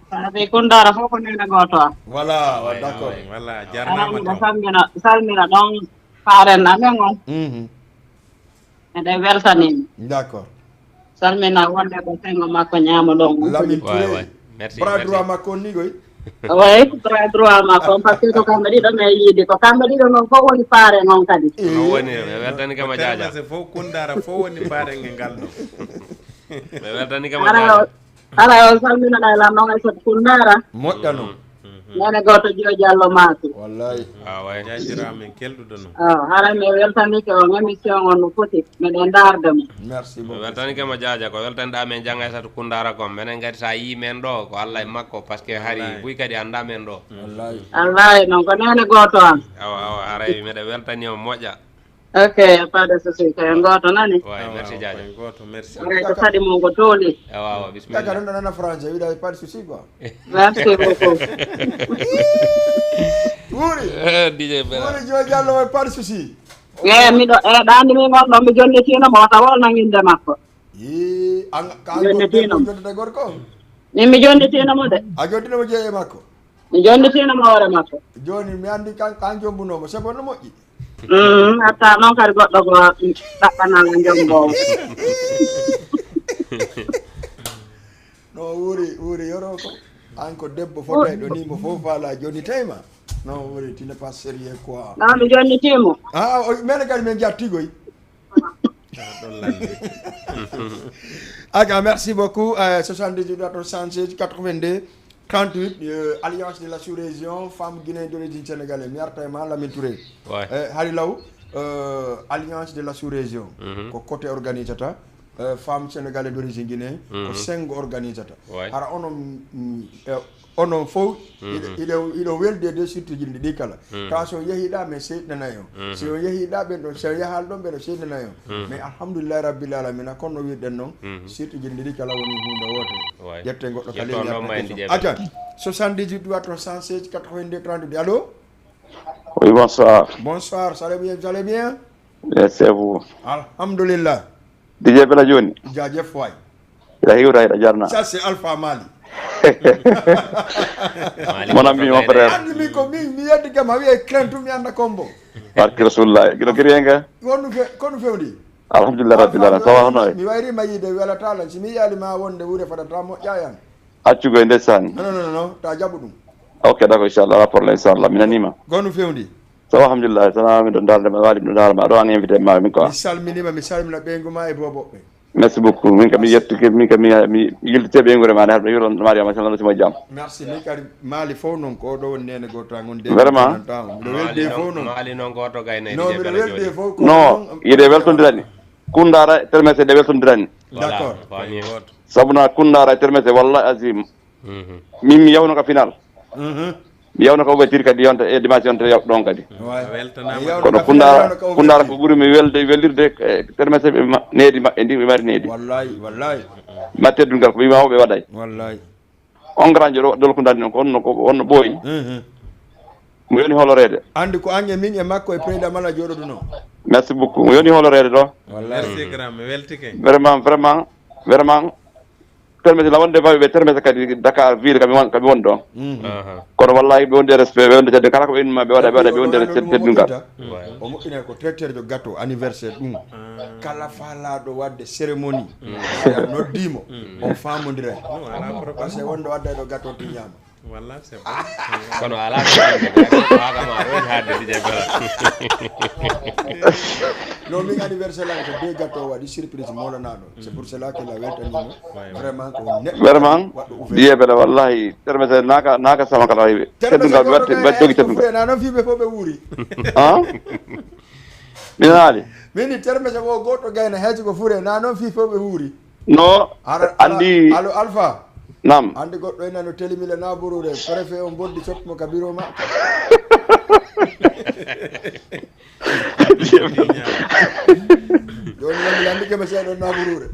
Sabi Kundara fof ko neene gooto am. Voilà, wa- d'accord. Voilà, Ala jarnama miɗo taw. salmina salmina ɗon faaren amen on. Mhm. Eɗen weltanimo. D'accord. Salmina wonde ko sengo makko ñaamo ɗon. Lamin Waay, Touré. waay. Merci, Bras merci. Droit makko on ni koy. Oyi, bras droit makko on, parce que ko kamɓe ɗiɗo men yiide, ko kamɓe ɗiɗo noon fof woni paare noon kadi. No woni, ɓe weltani kama jaaja. Termese fof Kundara fof woni paare ngal ɗo. Ɓe weltani kama Ara jaaja. o ara o salminaɗa e lan noon e sot Kundara. Moƴƴa noon. Nene gooto jiyo Diallo maako. Wallahi. Ah, ouais. Jaajiraama en kelɗuɗo noon. O hara mi weltanike on émission on no foti. Miɗen ndaarde mo. Merci Mi beaucoup. weltani kama jaaja ko weltanɗa men jannga e satu Kundara kon. Menen kadi sa yii men ɗo ko Allah e makko parce que hari buy kadi annda men ɗo. Wallahi. Wallahi noon ko nene gooto am. Awa awa haray miɗa weltani on moƴƴa. Ok, pas de souci, ko en gooto nani. Way merci jaaja. Koye gooto, merci. Haray ko saɗi mum ko tooli. Awa awa Kaka bismillah. ɗon ɗon nana français wiɗa pas de souci quoi. Merci beaucoup. Wuuri. Eh, D J Bella. Wuuri Jo Diallo way pas de souci. E miɗo e ɗandi min on ɗon mi jonnitino mo wata wol nanginde makko. Yi an ka Jonnitino. Jonnitino gorko. Min mi jonnitino mo de. A jonnitino mo jeeye makko. Mi jonnitino mo hoore makko. Joni mi andi kan kan jombunomo c'est bon no moƴƴi. Mm, hatta noon kadi goɗɗo ko ɗaɓɓanama jombowo. No wuuri wuuri yoro ko an ko debbo fof tawi ɗo ni mo fof faala joni tawima. No wuuri tu n'es pas sérieux quoi. Noon mi jonnitimo. Ah, o- mene kadi min jattigoy. Ɗon lande. Aga merci beaucoup euh, soixante-dix-huit soixante-seize quatre-vingt-deux trente-huit euh, alliance de la sous-région femme guinéen d'origine sénégalais mi arta e ma Lamine Touré. Ouais. Eh, hari law euh, alliance de la sous-région ko côté organisata euh, femme sénégalais d'origine guinéen ko sengo organisata. Ouais. Hara onon mm, eh, onon fof iɗo iɗo- iɗo welde de surtout jilɗi ɗi kala ka so yehiɗa mais seyɗinanayi on si on yehiɗa ɓen ɗon so yahal ɗon ɓeɗo seyɗinanayi on mais alhamdulillahi rabbil alamina kono no wiɗen noon surtout jilɗi ɗi kala woni hunde woote. Ouais. Ƴette goɗɗo ka Ƴetto leydi ɗon ma Afrique indi Aca jeeɓe. soixante-dix-huit trois cent seize quatre-vingt-deux trente-deux allo. Oui, bonsoir. Bonsoir, ça va bien, vous allez bien? Merci à vous. Alhamdulillah. D J Bella Joni. Jaajëf waay. Ila hiwra ila jarna. Ça c'est Alpha Mali. Mon ami, mon frère. Andi mi ko mi mi yeddi gam a wiye crainte mi anda combo. Barke Rasulullah. Gino kiriyenga. Wonu fe konu fewdi. Alhamdulillah rabbil alamin. Ça va hono. Mi wayri ma yide wela talan si mi yali ma wonde wure fada ta mo jayan. Accu go ndesan. Non non non non ta jabu dum. Ok, d'accord, inchallah, rapport la inchallah. Minanima. Gonu fewdi. Ça va alhamdulillah. Ça va mi don dalde ma wali mi don dalde ma do an invité ma mi quoi. Mi salminima mi salmina ɓeyngu ma e boboɓɓe. Merci beaucoup. Min kam mi yettike min kam mi mi yiltite ɓeynguure ma ne haɗo yuro Mariama sallallahu alaihi jam. Merci min kadi Mali fof noon ko ɗo woni nene goto an on de. Vraiment? Miɗo welde fof noon. Mali noon goto gayna Non miɗo welde fof ko Non, yide weltondirani. Kundara termese de weltondirani. D'accord. Fami. Sabuna kundara termese wallahi azim. Min mi yawno ka final. Mi yawno ka ouverture kadi yonta e dimanche yonta yaw ɗon kadi. Weltanama. Kono kundara kundara ko ɓuri mi welde welirde e termese ɓe ma- needi maɓɓe ndi ɓe mari needi. Wallahi wallahi. Ma teddungal ko wima o ɓe waɗay. Wallahi. On grand joɗo dol ko dandi on ko onno ko onno ɓooyi. Mhm. Mo yoni holoreede. Andi ko an e min e makko e président mala joɗoɗuno. Merci beaucoup. Mo yoni holoreede ɗo. Wallahi. Merci grand, mi weltike. Vraiment vraiment vraiment. Termese la wonde bawi ɓe termese kadi Dakar ville kami won kami won ɗo. Mhm. Aha. Kono wallahi ɓe wonde respect ɓe wonde tedde kala ko ɓe innuma ɓe waɗa ɓe waɗa ɓe wonde teddungal. O moƴƴinay ko traiteur de gâteau anniversaire ɗum. Kala falaɗo wadde cérémonie. Si a noddimo on famodiray. Parce que wonde wadda ɗo gâteau ti ñaama. Walla c'est kono alaa ko ɓaagama ɗo haadde dije bela. Non, min anniversaire lan ko deux gâteaux waɗi surprise molanaɗo, c'est pour cela que la weltanimo. Vraiment ko neɗɗo Vraiment, waɗɗo ouvert. Diye bela wallahi termete naka naka sama kala hiɓe. Teddungal ɓe watte ɓe jogi teddungal. Na noon fii ɓe fof ɓe wuuri. Ah? Minaali. Min ni termete wo goɗɗo gayna heeji ko fure na noon fii fof ɓe wuuri. No Ara- andi Alo Alpha. Nam. Andi goɗɗo ena no telimile naburuure préfet on boddi sotmo ka biro ma. Joni woni landi kema seeɗo naburuure.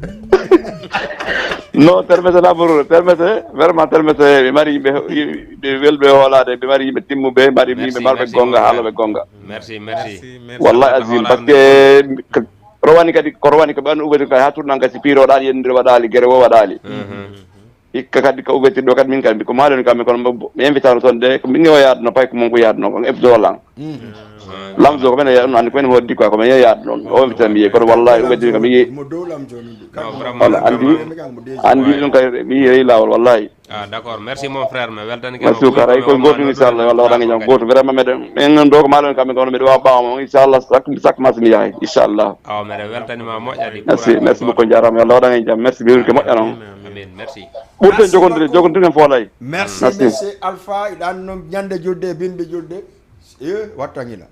No termete laboureur termete vraiment termete ɓe mari yimɓe yimɓe welɓe hoolaade ɓe mari yimɓe timmuɓe mari yimɓe marɓe gonga haaloɓe gonga. Merci, merci. Wallahi azim parce que rowani kadi ko rowani ko ɓanno ubbati kay ha tournan gasi piroɗaali yennde waɗaali gere wo waɗaali. Hikka kadi ko ubbati ɗo kadi min kadi ko maaloni kam kono mi invitano toon de ko min o yaadno pay ko mon ko yaadno ko ebdo lan. Lamzo ko men yaadno andi ko men hoddi quoi ko men yaadno o invitano mi yeyi kono wallahi ubbati kam mi yeyi. Mo dow lam joni Non, vraiment. Andi andi ɗum kay mi yeyi lawol wallahi. Ah, d'accord, merci mon frère, mi weltani Merci beaucoup. Haray ko goto inchallah walla waɗa jam goto vraiment meɗen en ɗo ko maalon kamɓe kono mbiɗa wawa ɓawa mo inchallah sak sak mas mi yahay inchallah. Awa mbiɗa weltanima moƴƴa di. Merci merci beaucoup jarama yo Allah waɗa en jam merci bewirke moƴƴa noon. Amin, merci. Ɓurten jogondire jogondire en foolay. Merci. Merci Alpha, iɗa anndi noon ñande julde e bimbi julde. E watta ngila.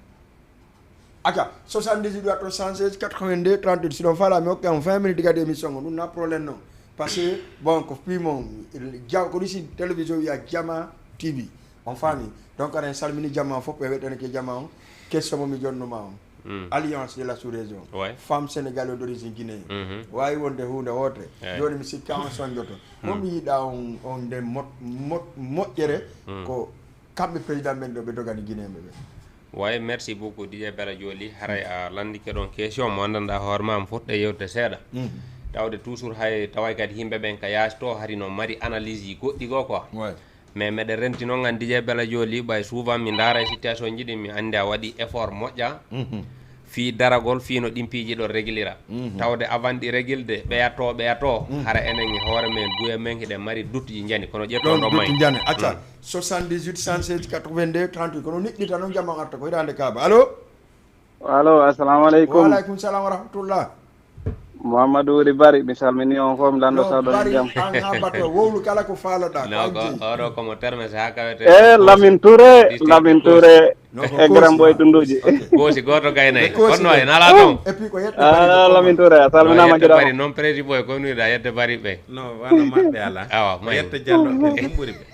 Acca, soixante-dix-huit waɗto soixante-seize quatre-vingt-deux trente-huit, sinon fala mi hokke on vingt minutes kadi émission on ɗum na problème noon. Parce que bon ko pimon jaw ko ɗum si télévision wiya jama T V. On faami. Donc aɗa en salmini jama on fof ɓe weɗɗanake jama on. Question mo mi jonnuma on. Alliance de la sous-région. Ouais. Femme sénégalaise d'origine guinéen. Mhm. Wawi wonde hunde wotre. Ouais. Joni mi sikka on soñjoto. Mo mi yiɗa on on nde mo- mo- moƴƴere ko kamɓe président men ɗo ɓe dogani guinéen ɓe ɓe. Wayi merci beaucoup Didier Bella Joli haray a landike ɗon question mo anndanɗa hoore ma mi fuɗɗe yewte seeɗa. Tawde toujours hay taway kadi yimɓe ɓen ka yaasi to hari no mari analyse ji goɗɗi goo quoi. Ouais. Mais meɗen renti noon an Didier Bella Joli ɓay souvent mi ndaara e situation ji ɗi mi anndi a waɗi effort moƴƴa. Fii daragol fii no ɗin piiji ɗon réglira. Tawde avant ɗi régilde ɓeyato ɓeyato hara enen e hoore men buye men hiɗen mari duttuji njani kono ƴetto Ɗon ɗo dutti may. Njane acca. Soixante-dix-huit cent seize quatre-vingt-deux trente-huit kono niɗɗita noon jama arta ko hirande kaaba allo. Allo, assalamu aleykum. Waaleykum salam wa rahmatullah. Mouhamadou Wuri Bari, mi salmini on fof, mi lanndo sawɗo e jam. An ha bato wowlu kala ko faaloɗa. No ko oɗo komo termes ha kawete. E Lamine Touré, Lamine Touré e Grand Boy Dunduji. Goosi gooto gaynay. Kono e nala ɗon. Et puis ko yetto Ah, Lamine Touré, a salminama Yette giɗo. Bari noon prési boy ko nuɗa yette Bari ɓe. No wano maɓɓe ala. Awa may. Yette Jallo ɓe ɗum ɓuri ɓe.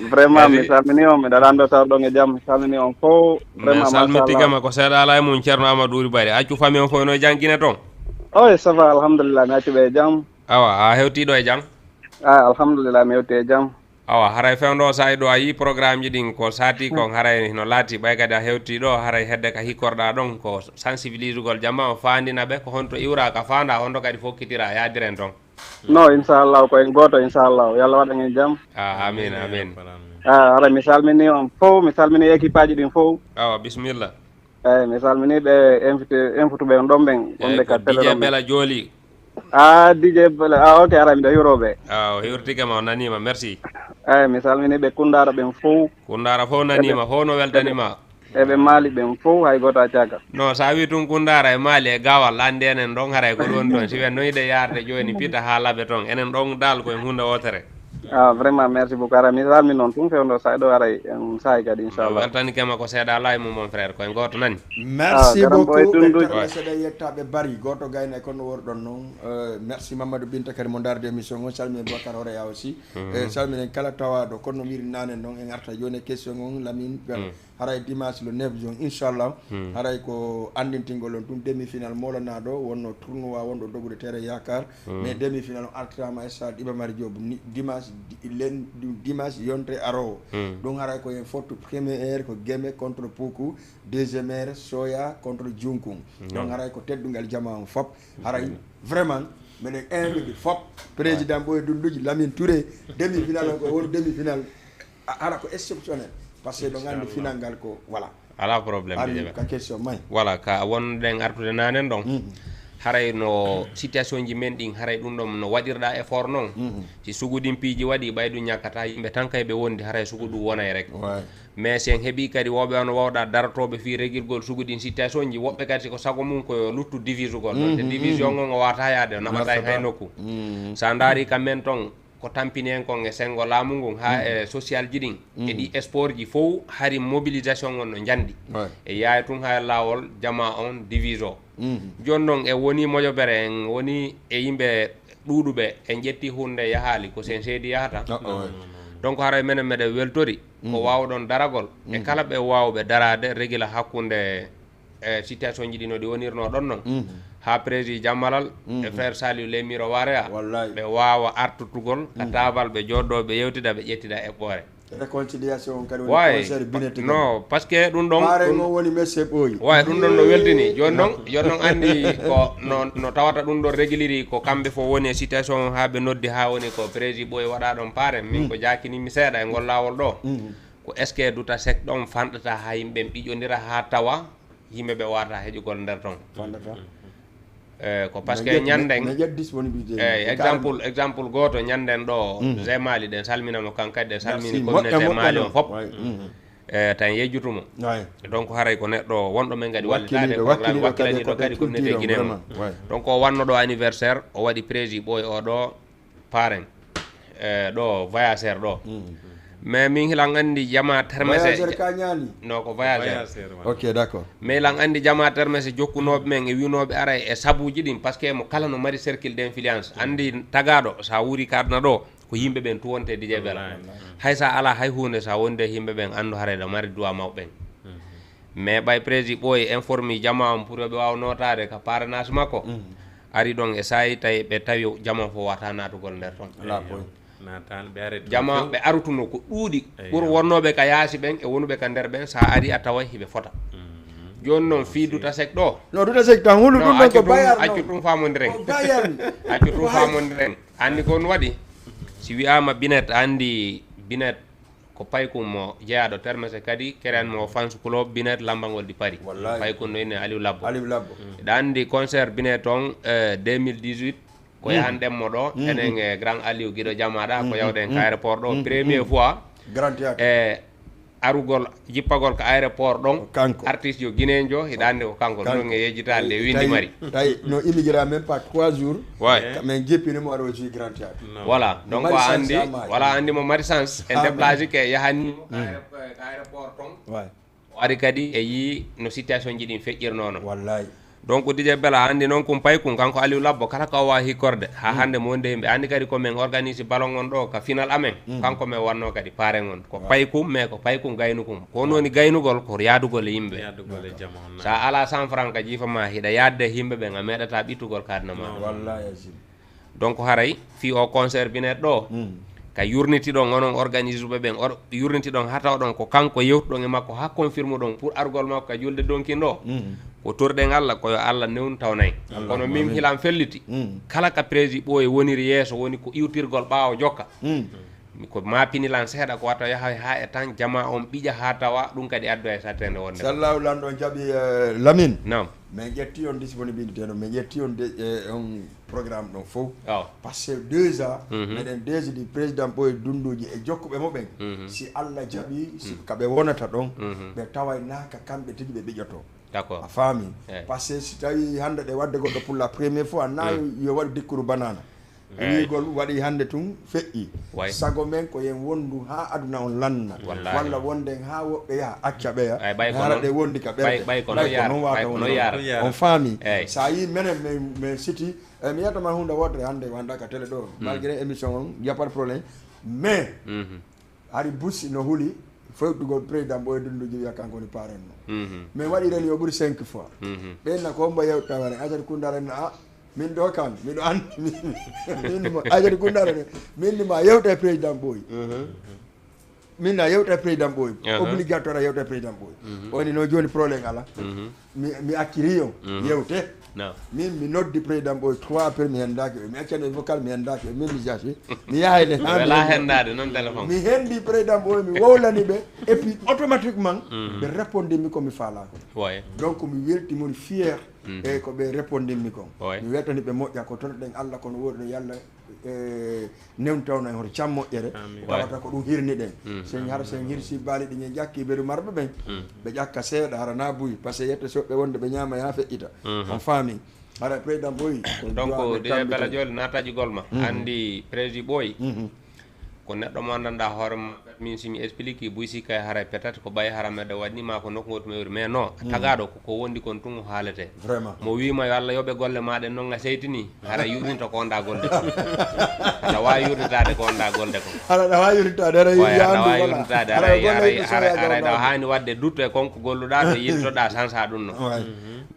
Vraiment mi salmini on, miɗa lanndo sawɗo e jam, mi salmini on fof. Vraiment machallah. Salmitigama ko seeɗa ala e mum Ceerno Amadou Wuri Bari. Accu famille on fof no e jangguine toon. Oy ça va alhamdulillah mi accu ɓe e jam. Awa a hewti ɗo e jam. Ah alhamdulillah mi hewti e jam. Awa haray fewndo sa ɗo a yi programme ji ɗin ko sati kon haray no laati ɓay kadi a hewti ɗo haray hedde ka hikkorɗa ɗon ko sensibilisugol jama o fandina ɓe ko honto iwra ka fanda honto kadi fokkitira yadiren toon. No inchallah ko en goto inchallah yo Allah waɗan en jam. Ah, amin amin. Ah, ara mi salmini on fof mi salmini équipe aji ɗin fof. Awa bisimilla. Eyyi mi salmini ɓe invité invité ɓe on ɗon ɓen wonɓe ka télé Didier ɗon. Bella Joli. Ah Didier Bella ah ok ara miɗo hiwro ɓe. Ah o hiwrtikema o nanima merci. Eyyi mi salmini ɓe kundara ɓen fof. Kundara fof nanima fof no weltanima. Eɓe maali ɓen fof hay goto accaka. No sa wi tun kundara e maali e gawal andi enen ɗon haray ko ɗon ɗon si ɓen noyde yarde joni pita ha laaɓe toon enen ɗon dal koye hunde wotere. Ah vraiment merci beaucoup ara mi salmi noon tun fewndo sa ɗo aray en sahay kadi inchallah. Weltanikema ko seeɗa ala e mum mon frère koye goto nani. Merci beaucoup ɓe seeɗa yettaɓe bari goto gayna e kono worɗon noon. Merci Mamadou Binta kadi mo darde émission on salmini Bocar Horeya aussi. E salminen kala tawaɗo kono no wiri nanen noon en arta joni e question on Lamine. Haray dimanche le neuf juin inchallah. Haray ko andintingol on tun demi final molanaɗo wonno tournoi wonɗo dogude terrain yakar. Mais demi final o artirama e stade Iba Mar Diop dimanche len dimanche yonte arowo. Ɗum haray ko en fottu première heure ko Guémé contre Poukou. Deuxième heure Soya contre Junkung. Donc haray ko teddungal jama on fop. Haray vraiment meɗen invite fop. Président Boy Dunduji Lamine Touré demi final o ko won demi final. Hara ko exceptionnel. Parce que ɗo gandi final ngal ko voilà. Ala problème de ka question may. Voilà ka wonɗen artude nanen ɗon. Haray no situation ji men ɗin, haray ɗum ɗon no waɗirɗa effort noon. Si sugu ɗin piiji waɗi, ɓay ɗum ñakkata yimɓe tan kay ɓe wondi, haray sugu ɗum wonay rek. Mais si en heɓi kadi woɓɓe on wawɗa darotooɓe fii regirgol sugu ɗin situation ji, woɓɓe kadi si ko sago mum ko yo luttu divisugol ɗon. Te division on o wata yaade, o naɓatay hay nokku. Sa ndaari ka men ton, ko tampini en kon e senngo laamu ngun, haa e social ji ɗin, e ɗi sport ji fow, hari mobilisation on no njanɗi. E yaay tun haa laawol jama on divise o. Jooni noon, e woni moƴobere, en woni e yimɓe ɗuuɗuɓe, en ƴetti huunde yahaali, ko sen seedi yahata. Donc, haray menen meɗen weltori ko waawuɗon daragol, e kala ɓe waawuɓe daraade regila hakkunde e situation ji ɗi no ɗi wonirno ɗon non, haa prési Jammalal e frère Saliou Lemiro Warea, ɓe waawa artutugol ka taabal, ɓe jooɗɗo, ɓe yewtida, ɓe ƴettida eɓɓoore. Réconciliation on kadi woni concert binete. No, parce que ɗum ɗon, pare ɗum on woni messe ɓooyi. Way, ɗum ɗon no weltini. Jooni non, jooni non anndi ko no, no tawata ɗum ɗon réguliri ko kamɓe fof woni e situation on, haa ɓe noddi, haa woni ko prési ɓooyi waɗa ɗon pare. Min ko jaakini mi seeɗa e ngol laawol ɗo. Ko est-ce que Duta Seck ɗon fanɗata haa yimɓe ɓen ɓiƴondira haa tawa yimɓe ɓe wata heƴugol nder ton? Fanɗata. Eh, ko parce que ñanden, eh, exemple, exemple gooto, ñanden ɗo Zemali, ɗen salmina mo kan kadi, ɗen salmini communauté Mali on fof. Eh, tan yejjutumo. Donc, haray ko neɗɗo wonɗo men kadi wallitaade, programme wakkilaniiɗo kadi communauté Guinée mo. Donc, o wanno ɗo anniversaire, o waɗi prési ɓooy o ɗo, paren, eh, ɗo voyageur ɗo. Mais min hilan anndi jama termese. Voyageur ka ñaali? No, ko voyageur. Ok, d'accord. Mais hilan anndi jama termese jokkunooɓe men e winooɓe aray e sabuuji ɗin, parce que mo kala no mari cercle d'influence. Anndi tagaaɗo, sa wuuri ka aduna ɗo, ko yimɓe ɓen tuwonte Dj Bella. Hay sa ala hay huunde, sa wonde yimɓe ɓen, anndu haray ɗo mari duwa mawɓe ɓen. Mais ɓay prési ɓooyi informi jama on pour yo ɓe waaw nootaade ka parrainage makko. Ari ɗon e saayi tawi ɓe tawi jama fof wata naatugol nder ton. Jama ɓe arutuno ko ɗuuɗi ɓur wonnooɓe ka yaasi ɓen e wonuɓe ka nder ɓen, sa ari a taway hiɓe fota. Jooni non fii Duta Seck ɗo. No, Duta Seck tan hulu ɗum ɗon ko Bayern. Accu ɗum famondiren. Accu ɗum famondiren. Anndi ko on waɗi? Si wi'aama Binet, anndi Binet ko Paykun mo jeyaaɗo termese kadi, kereen mo fans club Binet Lambangol di Paris. Paykun no inni Aliou Labbo. Aliou Labbo. Eɗa anndi concert Binet on, eh, deux mille dix-huit, ko yahanɗen mo ɗo, enen e Grand Aliou Guido Jamaɗa, ko yawɗen ka aéroport ɗo, première fois. Grand Théâtre. E arugol, jippagol ka aéroport ɗon, artiste jo Guinéen jo, hiɗa anndi ko kanko, ɗum ɗon e yejjitaade, nde windi mari. Tawi no immigra même pas trois jours, ka men jippini mo aɗa o jui Grand Théâtre. Voilà, donc a anndi, voilà, anndi mo mari chance, en déplacé ke yahani mo ka aéro-, ka aéroport ton. O ari kadi e yii no situation ji ɗin feƴƴirnono. Wallahi. Donc, Dj Bella, anndi noon kum Paykun, kanko Aliou Labbo, kala ko o waawi hikkorde, haa hannde mo wonde yimɓe. Anndi kadi ko men organise ballon on ɗo ka final amen, kanko men wanno kadi paren on. Ko Paykun, mais ko Paykun gaynukum. Ko woni gaynugol, ko yaadugol e yimɓe. Yaadugol e jama on, sa ala cent francs ka jiifa ma, hiɗa yaadde e yimɓe ɓen, a meeɗata ɓittugol ka aduna ma. Wallahi azim. Donc, haray fii o concert Binet ɗo, ka yurnitiɗon onon organisuɓe ɓen, or-, yurnitiɗon haa tawɗon ko kanko yewtuɗon e makko haa confirmuɗon pour argol makko ka julde Donkin ɗo. Ko torɗen Allah, ko yo Allah newnu tawnay. Kono min hilan felliti, kala ka prési ɓooye woniri yeeso woni ko iwtirgol ɓaawo jokka. Mi ko ma pinilan seeɗa ko wata yaha haa e tan jama on ɓiƴa haa tawa ɗum kadi addoya e sattende wonde. Sallahu lanɗo on jaɓi, eh, Lamine. Naam. Min ƴetti on disponibilité no, min ƴetti on de, eh, on programme ɗon fof. Parce que déjà meɗen déjà di président ɓooye dunduji e jokkuɓe mo ɓen. Si Allah jaɓi, si ka ɓe wonata ɗon, ɓe taway na ka kamɓe tigi ɓe ɓiƴoto. D'accord. A faami? Parce que si tawi hannde ɗe wadde goɗɗo pour la première fois, na yo waɗu dikkuru banana. Wiigol waɗi hannde tun feƴƴi. Sago men ko yen wondu haa aduna on lanna. Walla wonden haa woɓɓe yaha acca ɓeya. Hara ɗe wondi ka ɓerɗe. Ɓay ko non wata wonde. On faami? Sa yi menen men, men siti, eh, mi yiyata ma hunde wotere hannde wanda ka télé ɗo. Malgré émission on, y a pas de problème. Mais hari Bush no huli fewtugol président Ɓooye Dunduji wiya kanko woni parent no. Min waɗi reni o ɓuri cinq fois. Ɓen na ko hombo yewta ware Ajat Kundara na a min ɗo kan miɗo anndi min mo Ajat Kundara ne min ni ma yewta e président Ɓooye. Min na yewta e président Ɓooye. Obligatoire a yewta e président Ɓooye. Oni no joni problème ala. Mi, mi acciri on yewte. Min mi noddi président Ɓooye trois appel mi hendaki ɓe. Mi accani vocal mi hendaki ɓe. Min mi jasi. Mi yahay le ha mi wela hendade non téléphone. Mi hendi président Ɓooye mi wowlani ɓe. Et puis automatiquement ɓe répondi mi ko mi fala ko. Donc mi welti mon fier. E ko ɓe répondimmi kon. Mi weltani ɓe moƴƴa ko tonoɗen Allah kono woɗi ɗo yalla e newntawno en hoto cam moƴƴere. Tawata ko ɗum hirniɗen. Sen hara sen hirsi baali ɗi ñen ƴakki beru marɓe ɓen. Ɓe ƴakka seeɗa hara na buy parce que yetta soɓɓe wonde ɓe ñaama ya feƴƴita. On faami. Hara président boy. Donc dije bela joli naataji golma andi président boy. Ko neɗɗo mo anndanɗa hoore ma min simi explique buy si kay haray peut-être ko ɓay hara meɗe waɗni ma ko nokku goto mewri mais non tagaɗo koko wondi kon tun o haalete. Vraiment mo wima yo Allah yoɓe golle maɗen noon a seytini hara yurninta ko onda golde ko aɗa wawi yurnitade ko onda golde ko hara aɗa wawi yurnitade hara yandu wala yurnitade hara haray haray ɗa hani wadde doute e konko golluɗa to yiltoɗa sansa ɗum no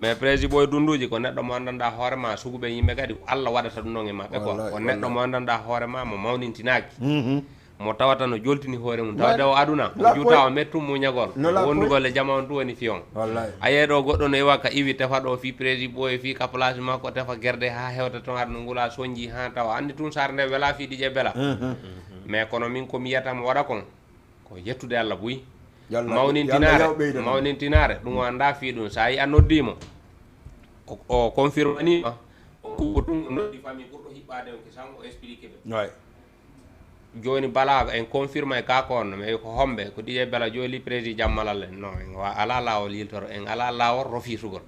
mais président boy dunduji ko neɗɗo mo anndanɗa hoore ma suguɓe yimɓe kadi Allah waɗata ɗum noon e maɓɓe quoi ko neɗɗo mo anndanɗa hoore ma mo mawnintinaki mo tawata no joltini hoore mum tawde o aduna o juuta o mettum muñagol wondugol e jama on tun woni fiyon a yeeɗo goɗɗo no iwa ka iwi tefa ɗo fi président boy fi ka place makko tefa guerde ha hewta toon aɗa no ngula sonji ha tawa andi tun sar nde wela fi ɗiƴe bela mais kono min komi yiyata mo waɗa kon ko yettude Allah buy mawnintinare mawnintinare ɗum o anda fi ɗum sa yi a noddimo o confirmanima o kuɓo tun o noddi famille ɓurɗo hiɓɓade on ke sango o explique ɓe joni bala en confirme e ka ko honno mais ko homɓe ko ɗiɗe bela joli président jammalal en non en wa ala lawol yiltoro en ala lawol rofisugol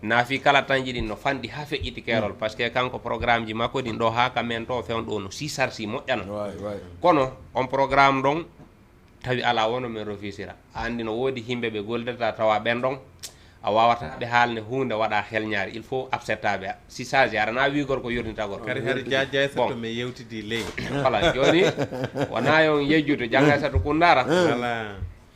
naafi kala tanji ɗin no fanɗi ha feƴƴiti keerol par ce que kanko programme ji makko ɗin ɗo ha ka men to fewndo ɗo no si sarsi moƴƴano kono on programme ɗon tawi ala wono men refusira a andi no woodi himɓe ɓe goldata tawa ɓen ɗon a wawata ɓe haalne hunde waɗa helñaare il faut absettaɓe si sage arana wigol ko yurnitagol kadi hari jajay sato mi yewtidi ley voilà joni wona yon yejjude jangay sato kundara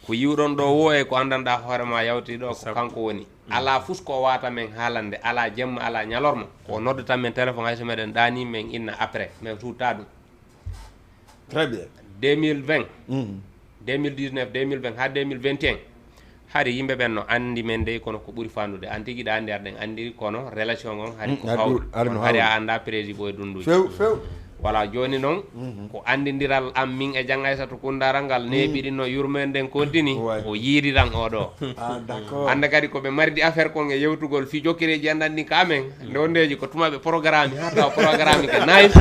ko yiwɗon ɗo wo e ko andanɗa hoore ma yawti ɗo ko kanko woni ala fus ko wata men haalande ala jemma ala ñalorma ko noddata men téléphone hayso meɗen ɗani men inna après men suutta ɗum Très bien. deux mille vingt, deux mille dix-neuf, deux mille vingt haa deux mille vingt et un, hari yimɓe ɓen no anndi men dey kono ko ɓuri fanɗude. An tigi ɗa anndi aɗa ɗen anndiri kono relation on hari ko fawɗi. Hari a annda prési ɓoye dunduji. Few few. Voilà, jooni noon ko anndindiral am min e Jang Aysatu Kundaara ngal neeɓiɗi no yurmende nden kontini, o yiidiran oo ɗoo. Ah, d'accord. Annda kadi ko ɓe maridi affaire kon e yewtugol fii jokkireeji anndan ɗin ka amen. Nde wondeeji ko tuma ɓe programme haa tawa programme ke nice.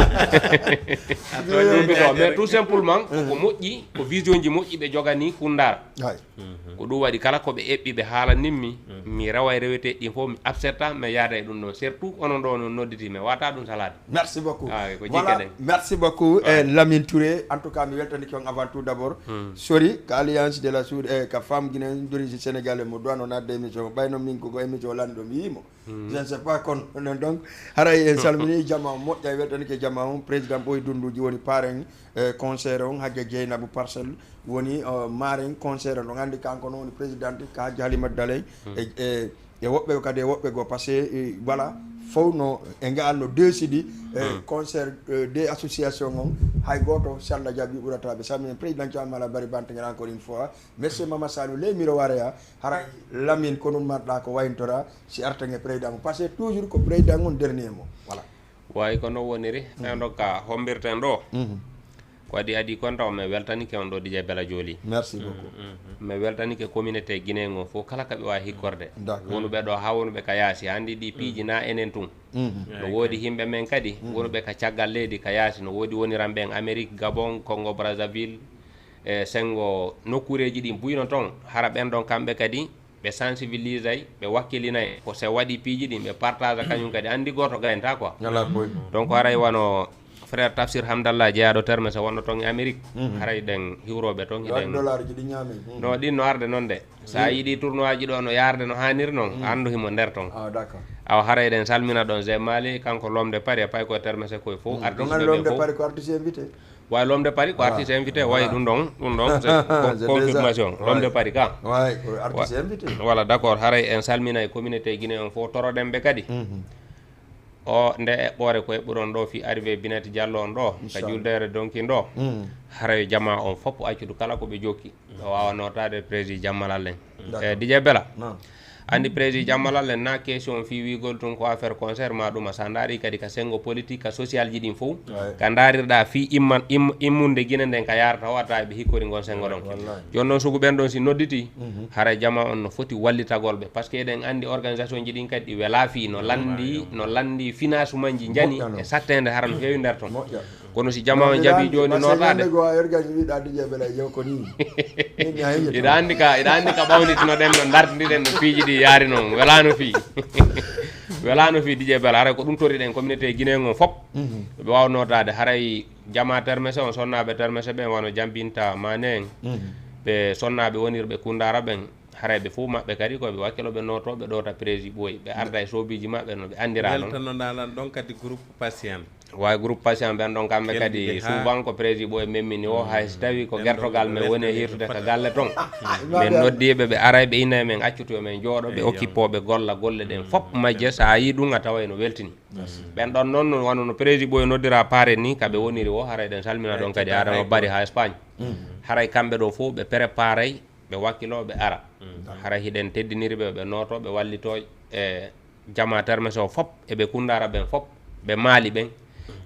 Ɗum bito, mais tout simplement ko moƴƴi, ko vision ji moƴƴi ɓe jogani Kundaara. Ko ɗum waɗi kala ko ɓe eɓɓi ɓe haalanimmi, mi reway reweteeɗi ɗin fof mi absetta mi yaada e ɗum ɗon, surtout onon ɗo non nodditi mi wata ɗum salade. Merci beaucoup. Ah, ko jikke ɗen. Merci beaucoup e Lamine Touré, en tout cas mi weltanike on avant tout d'abord. Sori ka alliance de la sud e ka femme guinéenne d'origine sénégalaise mo duwano nadde émission ɓayno min ko émission lanɗo mi yimo. Je ne sais pas kon non donc haray en salmini jama on moƴƴa e weltanike jama on président ɓoy dunduji woni parrain e concert on hagge Dieynabou Parcelle woni marrain concert on ɗon anndi kanko noon woni présidente ka hagge Halimata Daley e e e woɓɓe kadi e woɓɓe goo par ce que voilà fof no e ngaal no deesidi e concert des association on hay gooto si Allah jaɓi ɓurata ɓe salminen président Thiam Mala Bari Bantingir encore une fois merci Mama Salou les miro wareya haray Lamine ko ɗum marɗa ko wayntora si arten e président mo par ce que toujours ko président on dernier mo voilà wawi ko non woniri en ɗo ka hombirten ɗo ko adi adi kon taw min weltanike on ɗo dj bela joli merci beaucoup min weltanike communauté guinéen on fof kala kaɓe wawi hikkorde wonuɓe ɗo ha wonuɓe ka yaasi handi ɗi piiji na enen tun no woodi yimɓe men kadi wonuɓe ka caggal leydi ka yaasi no woodi woniranɓe en amérique gabon congo brazzaville e sengo nokkureji ɗin buyno ton hara ɓen ɗon kamɓe kadi ɓe sensibilisay ɓe wakkilinay ko se waɗi piiji ɗin ɓe partage kañum kadi andi goto gayanta quoi donc haray wano frère tafsir hamdallah jeyaɗo terme so wonno ton e amérique haray ɗen hiwroɓe ton hiɗen no ɗin no arde noon de sa yiɗi tournoi ji ɗo no yarde no haniri noon andu himo nder ton awa haray ɗen salmina ɗon ze mali kanko lomde pari e pay koye terme se koye fof artiste ɓe fof wawi lomde pari ko artiste invité wawi ɗum ɗon ɗum ɗon confirmation lomde pari ka voilà d' accord haray en salmina e communauté guinéen on fof toroɗen ɓe kadi o nde eɓɓore ko eɓɓuɗon ɗo fi arrivé binati diallo on ɗo ka juldere donkin ɗo haray jama on foppo accudu kala ko ɓe jokki ɓe wawa notade prési jammalal en e dj bela Andi président Jamal Allen, na question fii wiigol tun ko affaire concert ma ɗuma. Sa ndaari kadi ka sengo politique, ka social ji ɗin fow. Ka ndaarirɗa fii imman-, im-, immunde Gine nden ka yaarata o, a tawi ɓe hikkori ngon sengo ɗon. Jooni non sugu ɓen ɗon si nodditi, haray jama on no foti wallitagol ɓe. Parce que eɗen andi organisation ji ɗin kadi ɗi wela fii, no landi, no landi financement ji njani e sattende hara no feewi nder ton. Kono si jama on jaɓi jooni notaade. Go a ergaji wiɗa dije bela yo ko ni. Iɗa andi ka, iɗa andi ka ɓawnitinoɗen no ndartindiɗen no piiji ɗi yaari non. Welano fii. Welano fii dije bela. Haray ko ɗum toriɗen communauté Guinée on fop. Ɓe waawa notaade. Haray jama termese on, sonnaaɓe termese ɓen wano Jambinta Mane en. Ɓe sonnaaɓe wonirɓe Kundara ɓen. Haray ɓe fof maɓɓe kadi ko ɓe wakkilo ɓe nootooɓe ɗo ta prési ɓooyi. Ɓe arda e soobiiji maɓɓe no ɓe andira non. Weltanoɗaa lan ɗon kadi groupe patient. Way groupe patient ɓen ɗon kamɓe kadi souvent ko prési ɓooyi memmini o, hay so tawi ko gertogal men woni e hirtude ka galle ton. Men noddiiɓe ɓe aray ɓe ina e men accutu yo men jooɗo ɓe occupooɓe golla golle ɗen fop majje. So a yii ɗum a taway no weltini. Ɓen ɗon noon wano no prési ɓooyi noddira pare ni ka ɓe woniri o, haray ɗen salmina ɗon kadi Adama Bari ha Espagne. Haray kamɓe ɗo fof ɓe préparay ɓe wakkilo ɓe ara. Hara hiɗen teddiniri ɓe, ɓe nooto, ɓe wallito e jama termese o fop, e ɓe Kundara ɓen fop, ɓe Mali ɓen.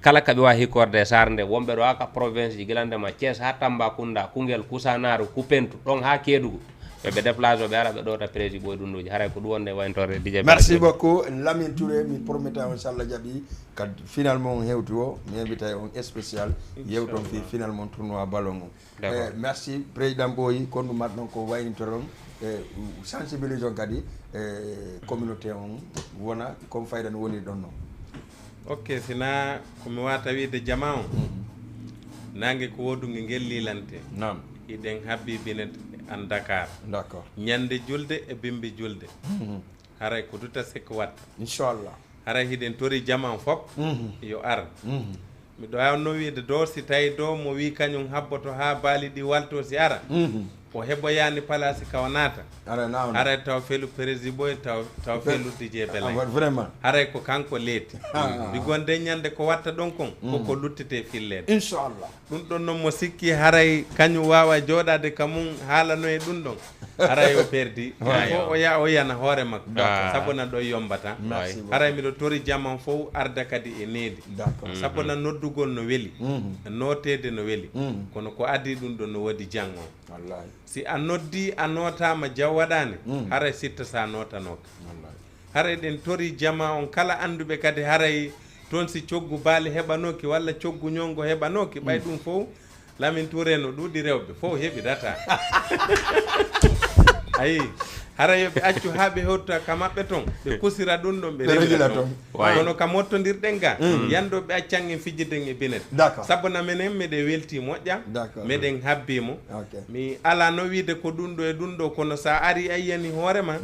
Kala ka ɓe wawi hikkorde e sarde nde, wonɓe ɗo ha ka province ji, gila ndema Thiès ha Tambacounda, Koungheul, Kousanaar, Koupentoum, ɗon ha Kédougou. Ɓe ɓe déplacé o, ɓe ara ɓe ɗo ta prési ɓooyi Dunduji. Haray ko ɗum wonde wayntorde D J. Merci beaucoup Lamine Touré, mi prometa on so Allah jaɓi, kad final mon hewti o, mi invitay on spécial, yewton fi final mon tournoi ballon on. D'accord. Eh, merci président Boyi, kondu mat non ko wayni to ɗon. Eh, sensibilisation kadi eh, communauté on wona comme fayda no woni ɗon non. Ok, sina ko mi wata wiide jama on. Nange ko woduge ngel lilante. Nam. Hiɗen habbi binet an Dakar. D'accord. Ñande julde e bimbi julde. Haray ko duta sek watta. Inchallah. Haray hiɗen tori jaman fop yo ar. Miɗo awno wiide do si tawi do mo wi kañum habboto ha baali ɗi walto si ara. O heɓoyani palasi ka o naata. Haray taw felu prési ɓooyi taw, taw felu D J Bela. Vraiment. Haray ko kanko leeti. Ɗi gonde ñande ko watta ɗon kon koko luttete filleede. Inchallah. Ɗum ɗon noon mo sikki haray kañum wawa jooɗade ka mum haalano e ɗum ɗon. Haray o perdi. Fo o ya o yana hoore makko. Sabu na ɗo yombata. Haray miɗo tori jaman fof arda kadi e needi. Sabu na noddugol no weli. Nootede no weli. Kono ko adi ɗum ɗon no wodi jango. Si a noddi a nootama jaw waɗani. Haray sitta sa nootanoka. Haray ɗen tori jama on kala anduɓe kadi haray toon si coggu baali heɓanoki walla coggu ñongo heɓanoki ɓay ɗum fof. Lamin Touré no ɗuuɗi rewɓe fof heɓi data. Ayi, haray yo ɓe accu ha ɓe hewta ka maɓɓe toon ɓe kusira ɗum ɗon ɓe rewira toon. Kono ka mottodirɗen ga yando ɓe accan en fijirden e binet. Sabu na menen meɗen welti moƴƴa. Meɗen habbi mo. Mi ala no wiide ko ɗum ɗo e ɗum ɗo kono sa ari a yiyani hoore ma.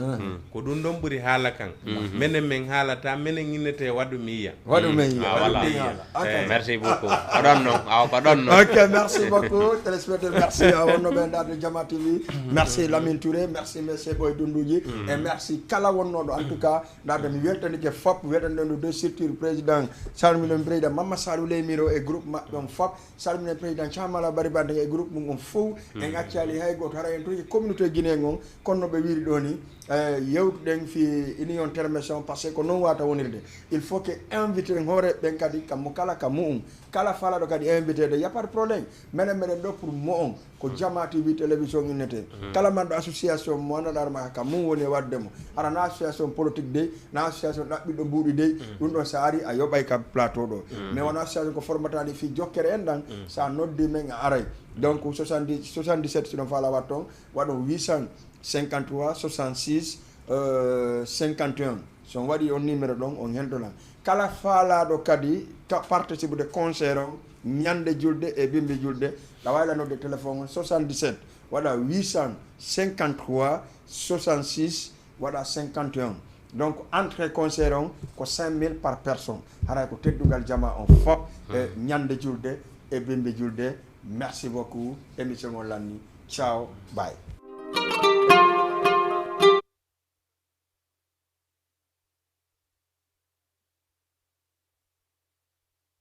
Ko ɗum ɗon ɓuri haala kan. Menen men haalata menen innete waɗu mi yiya. Waɗu men yiya. Waɗu men yiya. Merci beaucoup. Ko ɗon non awa ko ɗon non. Ok, merci beaucoup téléspectateur, merci a wonno ɓe ndaade Jama T V. Merci Lamine Touré, merci monsieur Boy Dunduji, et merci kala wonnoɗo en tout cas. Ndaade mi weltanike fop, weltanɗen ɗo deux structure président, salminen président Mamma Salou Leymiro e groupe maɓɓe on fop. Salminen président Camala Bari Bande e groupe mum on fof. En accali hay goto hara en toji communauté Guinée on. Kono no ɓe wiri ɗo ni, eh, yewtuɗen fi union termation parce que ko non wata wonirde. Il faut que invité hoore ɓen kadi kammo kala ka mu'um. Kala falaɗo kadi invité de y a pas de problème. Menen meɗen ɗo pour mo on. Ko Jama T V télévision innete. Kala manɗo association mo andaɗar ma ka mum woni e wadde mo. Hara na association politique de, na association ɗaɓɓiɗo mbuuɗi de. Ɗum ɗon sa ari a yoɓay ka plateau ɗo. Mais wona association ko formatani fi jokkere en ɗan. Sa noddi men a aray. Donc soixante-dix, soixante-dix-sept si ɗon fala wat ton, waɗon huit cent cinquante-trois soixante-six cinquante et un. So on waɗi on numéro ɗon on hentonan. Kala falaɗo kadi participe de concert on ñande julde e bimbi julde, ɗa wawi lanode téléphone on soixante-dix-sept waɗa huit cent cinquante-trois soixante-six waɗa cinquante et un. Donc entrée concert on ko cinq mille par personne. Haray ko teddugal jama on fop e ñande julde e bimbi julde. Merci beaucoup. Émission on lanni. Ciao. Bye.